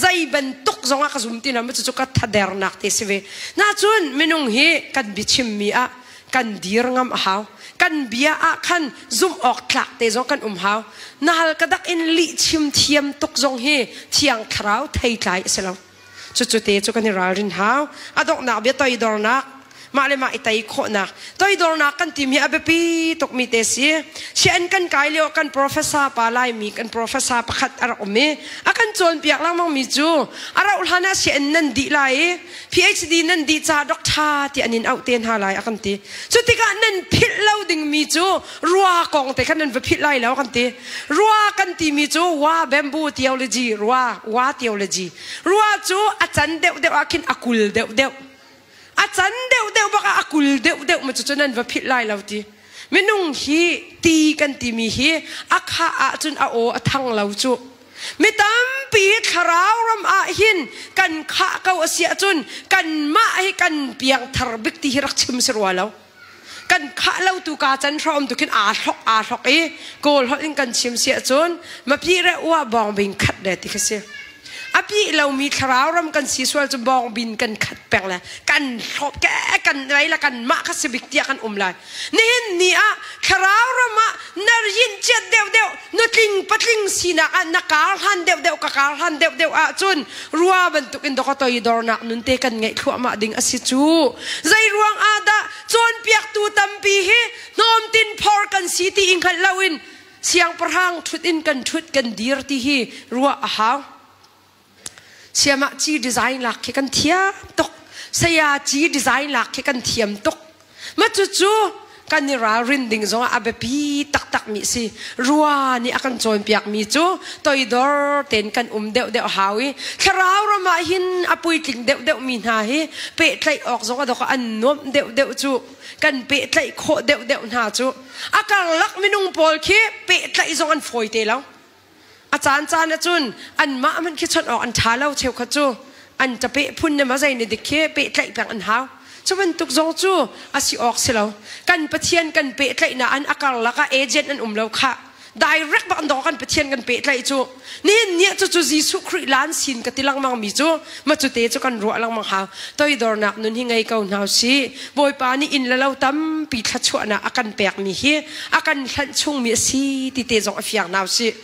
Zei bantuk zongah ka zum ti na mu cucu ka thadernak te si ve. Na cun minung hi kan biachimmi ah kan dir ngam a hau. Kan bia ah khan zumh awk tlak te zong kan um hau. Nahal ka dak in lih chim thiam tuk zong hi thiang thlarau theitlai a si lo. Cucu te cu kan i ralrin hau. A donghnak bia toidornak, mah le mah i tei khawhnak. Toidornak kan timi a biapi tukmi te si. Sian kan kai lio kan professor pa Laimi kan professor pakhat a rak um i a kan cawnpiak lengmang mi cu a rauh hlan ah sian nan dih lai i PhD nan dih ca doctor ti an in auh te hna lai a kan ti. Cu tikah nan philh lo dingmi cu rua kong te khan nan va philh lai lo kan ti. Rua kan timi cu wa bamboo theology rua wa theology. Rua cu a can deuhdeuh ah khin a kul deuhdeuh. A can deuhdeuh bak ah a kul deuhdeuh ma cucu nan va philh lai lo ti. Minung hi ti kan timi hi a khah ahcun a aw a thang lo cu. Mi tampi thlarau ram ah hin kan khah ko a si ahcun kanmah hi kan piangthar bik ti hi rak chim si rua lo. Kan khah lo tu ka can hrawm tu khin aa hlok aa hlok i kawl holh in kan chim si ahcun mapi re ua bawng bing khat le ti kha si. A pi lomi thlarau ram kan si sual cu bawngbin kan khat peng le kan hlawp ke kan rei la kan mah kha si bik tiah kan um lai. Nihin ni ah thlarau ram ah na rin chiat deuh deuh nutling patling sinak ah na kar hlan deuh deuh ka kar hlan deuh deuh ahcun rua bantuk in dawk toi dornak nun te kan ngeih thluahmah ding a si cu. Zei ruang ah dah cawnpiaktu tampi hi hnawmtin phor kan si ti i hngalh loin Siangpahrang ṭhut in kan ṭhut kan dir ti hi ruah a hau. Siamah ci design lak khi kan thiam tuk. Saya ci design lak khi kan thiam tuk. Ma cucu kan i ralrin ding zongah a biapi taktak mi si. Rua nih a kan cawnpiak mi cu toidor tein kan um deuhdeuh hau i thlarau ram ah hin a puitling deuhdeuh mi hna hi pehtlaih awk zong a dok an nuamh deuhdeuh cu kan pehtlaih khawh deuhdeuh hna cu A karlak minung pawl khi pehtlaih zong an fawi te lo. A caan caan ahcun anmah hmanh khi chawnh awk an ṭha lo cheukhat cu an ṭapeh phun ne ma zei ne dik khi pehtlaih peng an hau. Cu bantuk zong cu a si awk si lo. Kan Pathian kan pehtlaihnak an a karlak ah agent an um lo khah. Direct bak an dawh kan Pathian kan pehtlaih cu. Nihin ni ah cucu Jesuh Khrih lan sin ka ti lengmang mi cu ma cu te cu kan ruah lengmang hau. Toidornak nun hi ngei ko hna usih. Bawipa nih inn le lo tampi thluachuahnak a kan pekmi hi a kan hlanh chungmi a si ti te zong a fiang hna usih.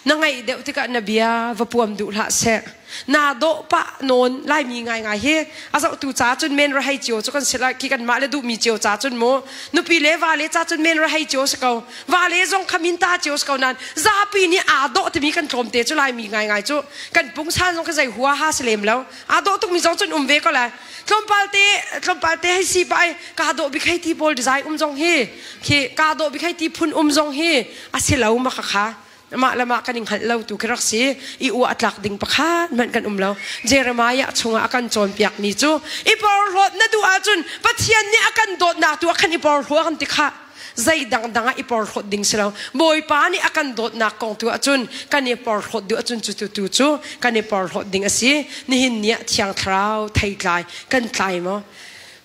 Na ngaih deuh tikah na bia va puam duh hlah seh. Naa dawh pah nawn Laimi ngaingai hi a zohtu ca cun men ra hei cio cu kan si lai khi kanmah le duhmi cio ca cun mu nupi le vale ca cun men ra hei cio si ko vale zong kha min ta cio si ko nain zapi nih aa dawh timi kan tlawmte cu Laimi ngaingai cu kan pungsan zong kha zei huaha si lem lo aa dawh tukmi zong cun um ve ko lai tlawmpal te tlawmpal te hei si pa ai kaa dawh bik hei ti pawl design um zong hi khi kaa dawh bik hei ti phun um zong hi a si lo ma kha kha mah le mah kan i hngalh lo tu khi rak si i uah tlak ding pakhat hmanh kan um lo Jeremiah chungah a kan cawnpiak mi cu i porhlawt na duh ahcun Pathian nih a kan dawtnak tu ah khan i porhlaw kan ti khah zei dangdang ah i porhlawt ding si lo Bawipa nih a kan dawtnak kong tu ahcun kan i porhlawt duh ahcun cu tu tu cu kan i porhlawt ding a si nihin ni ah Thiang Thlarau theitlai kan tlai maw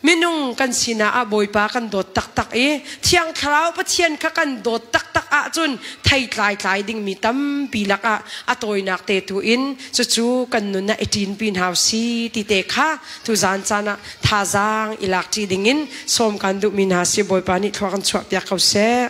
Minung kan sinah ah Bawipa kan dawt taktak i Thiang Thlarau Pathian kha kan dawt taktak. ahcun theitlai tlai dingmi tampi lakah a tawinak te tu in cucu kan nun ah i ṭinpi hna si ti te kha tuzaan caan ah thazaang i lak ṭi dingin sawm kan duhmi hna si. Bawipa nih thlua kan chuah piak ko seh.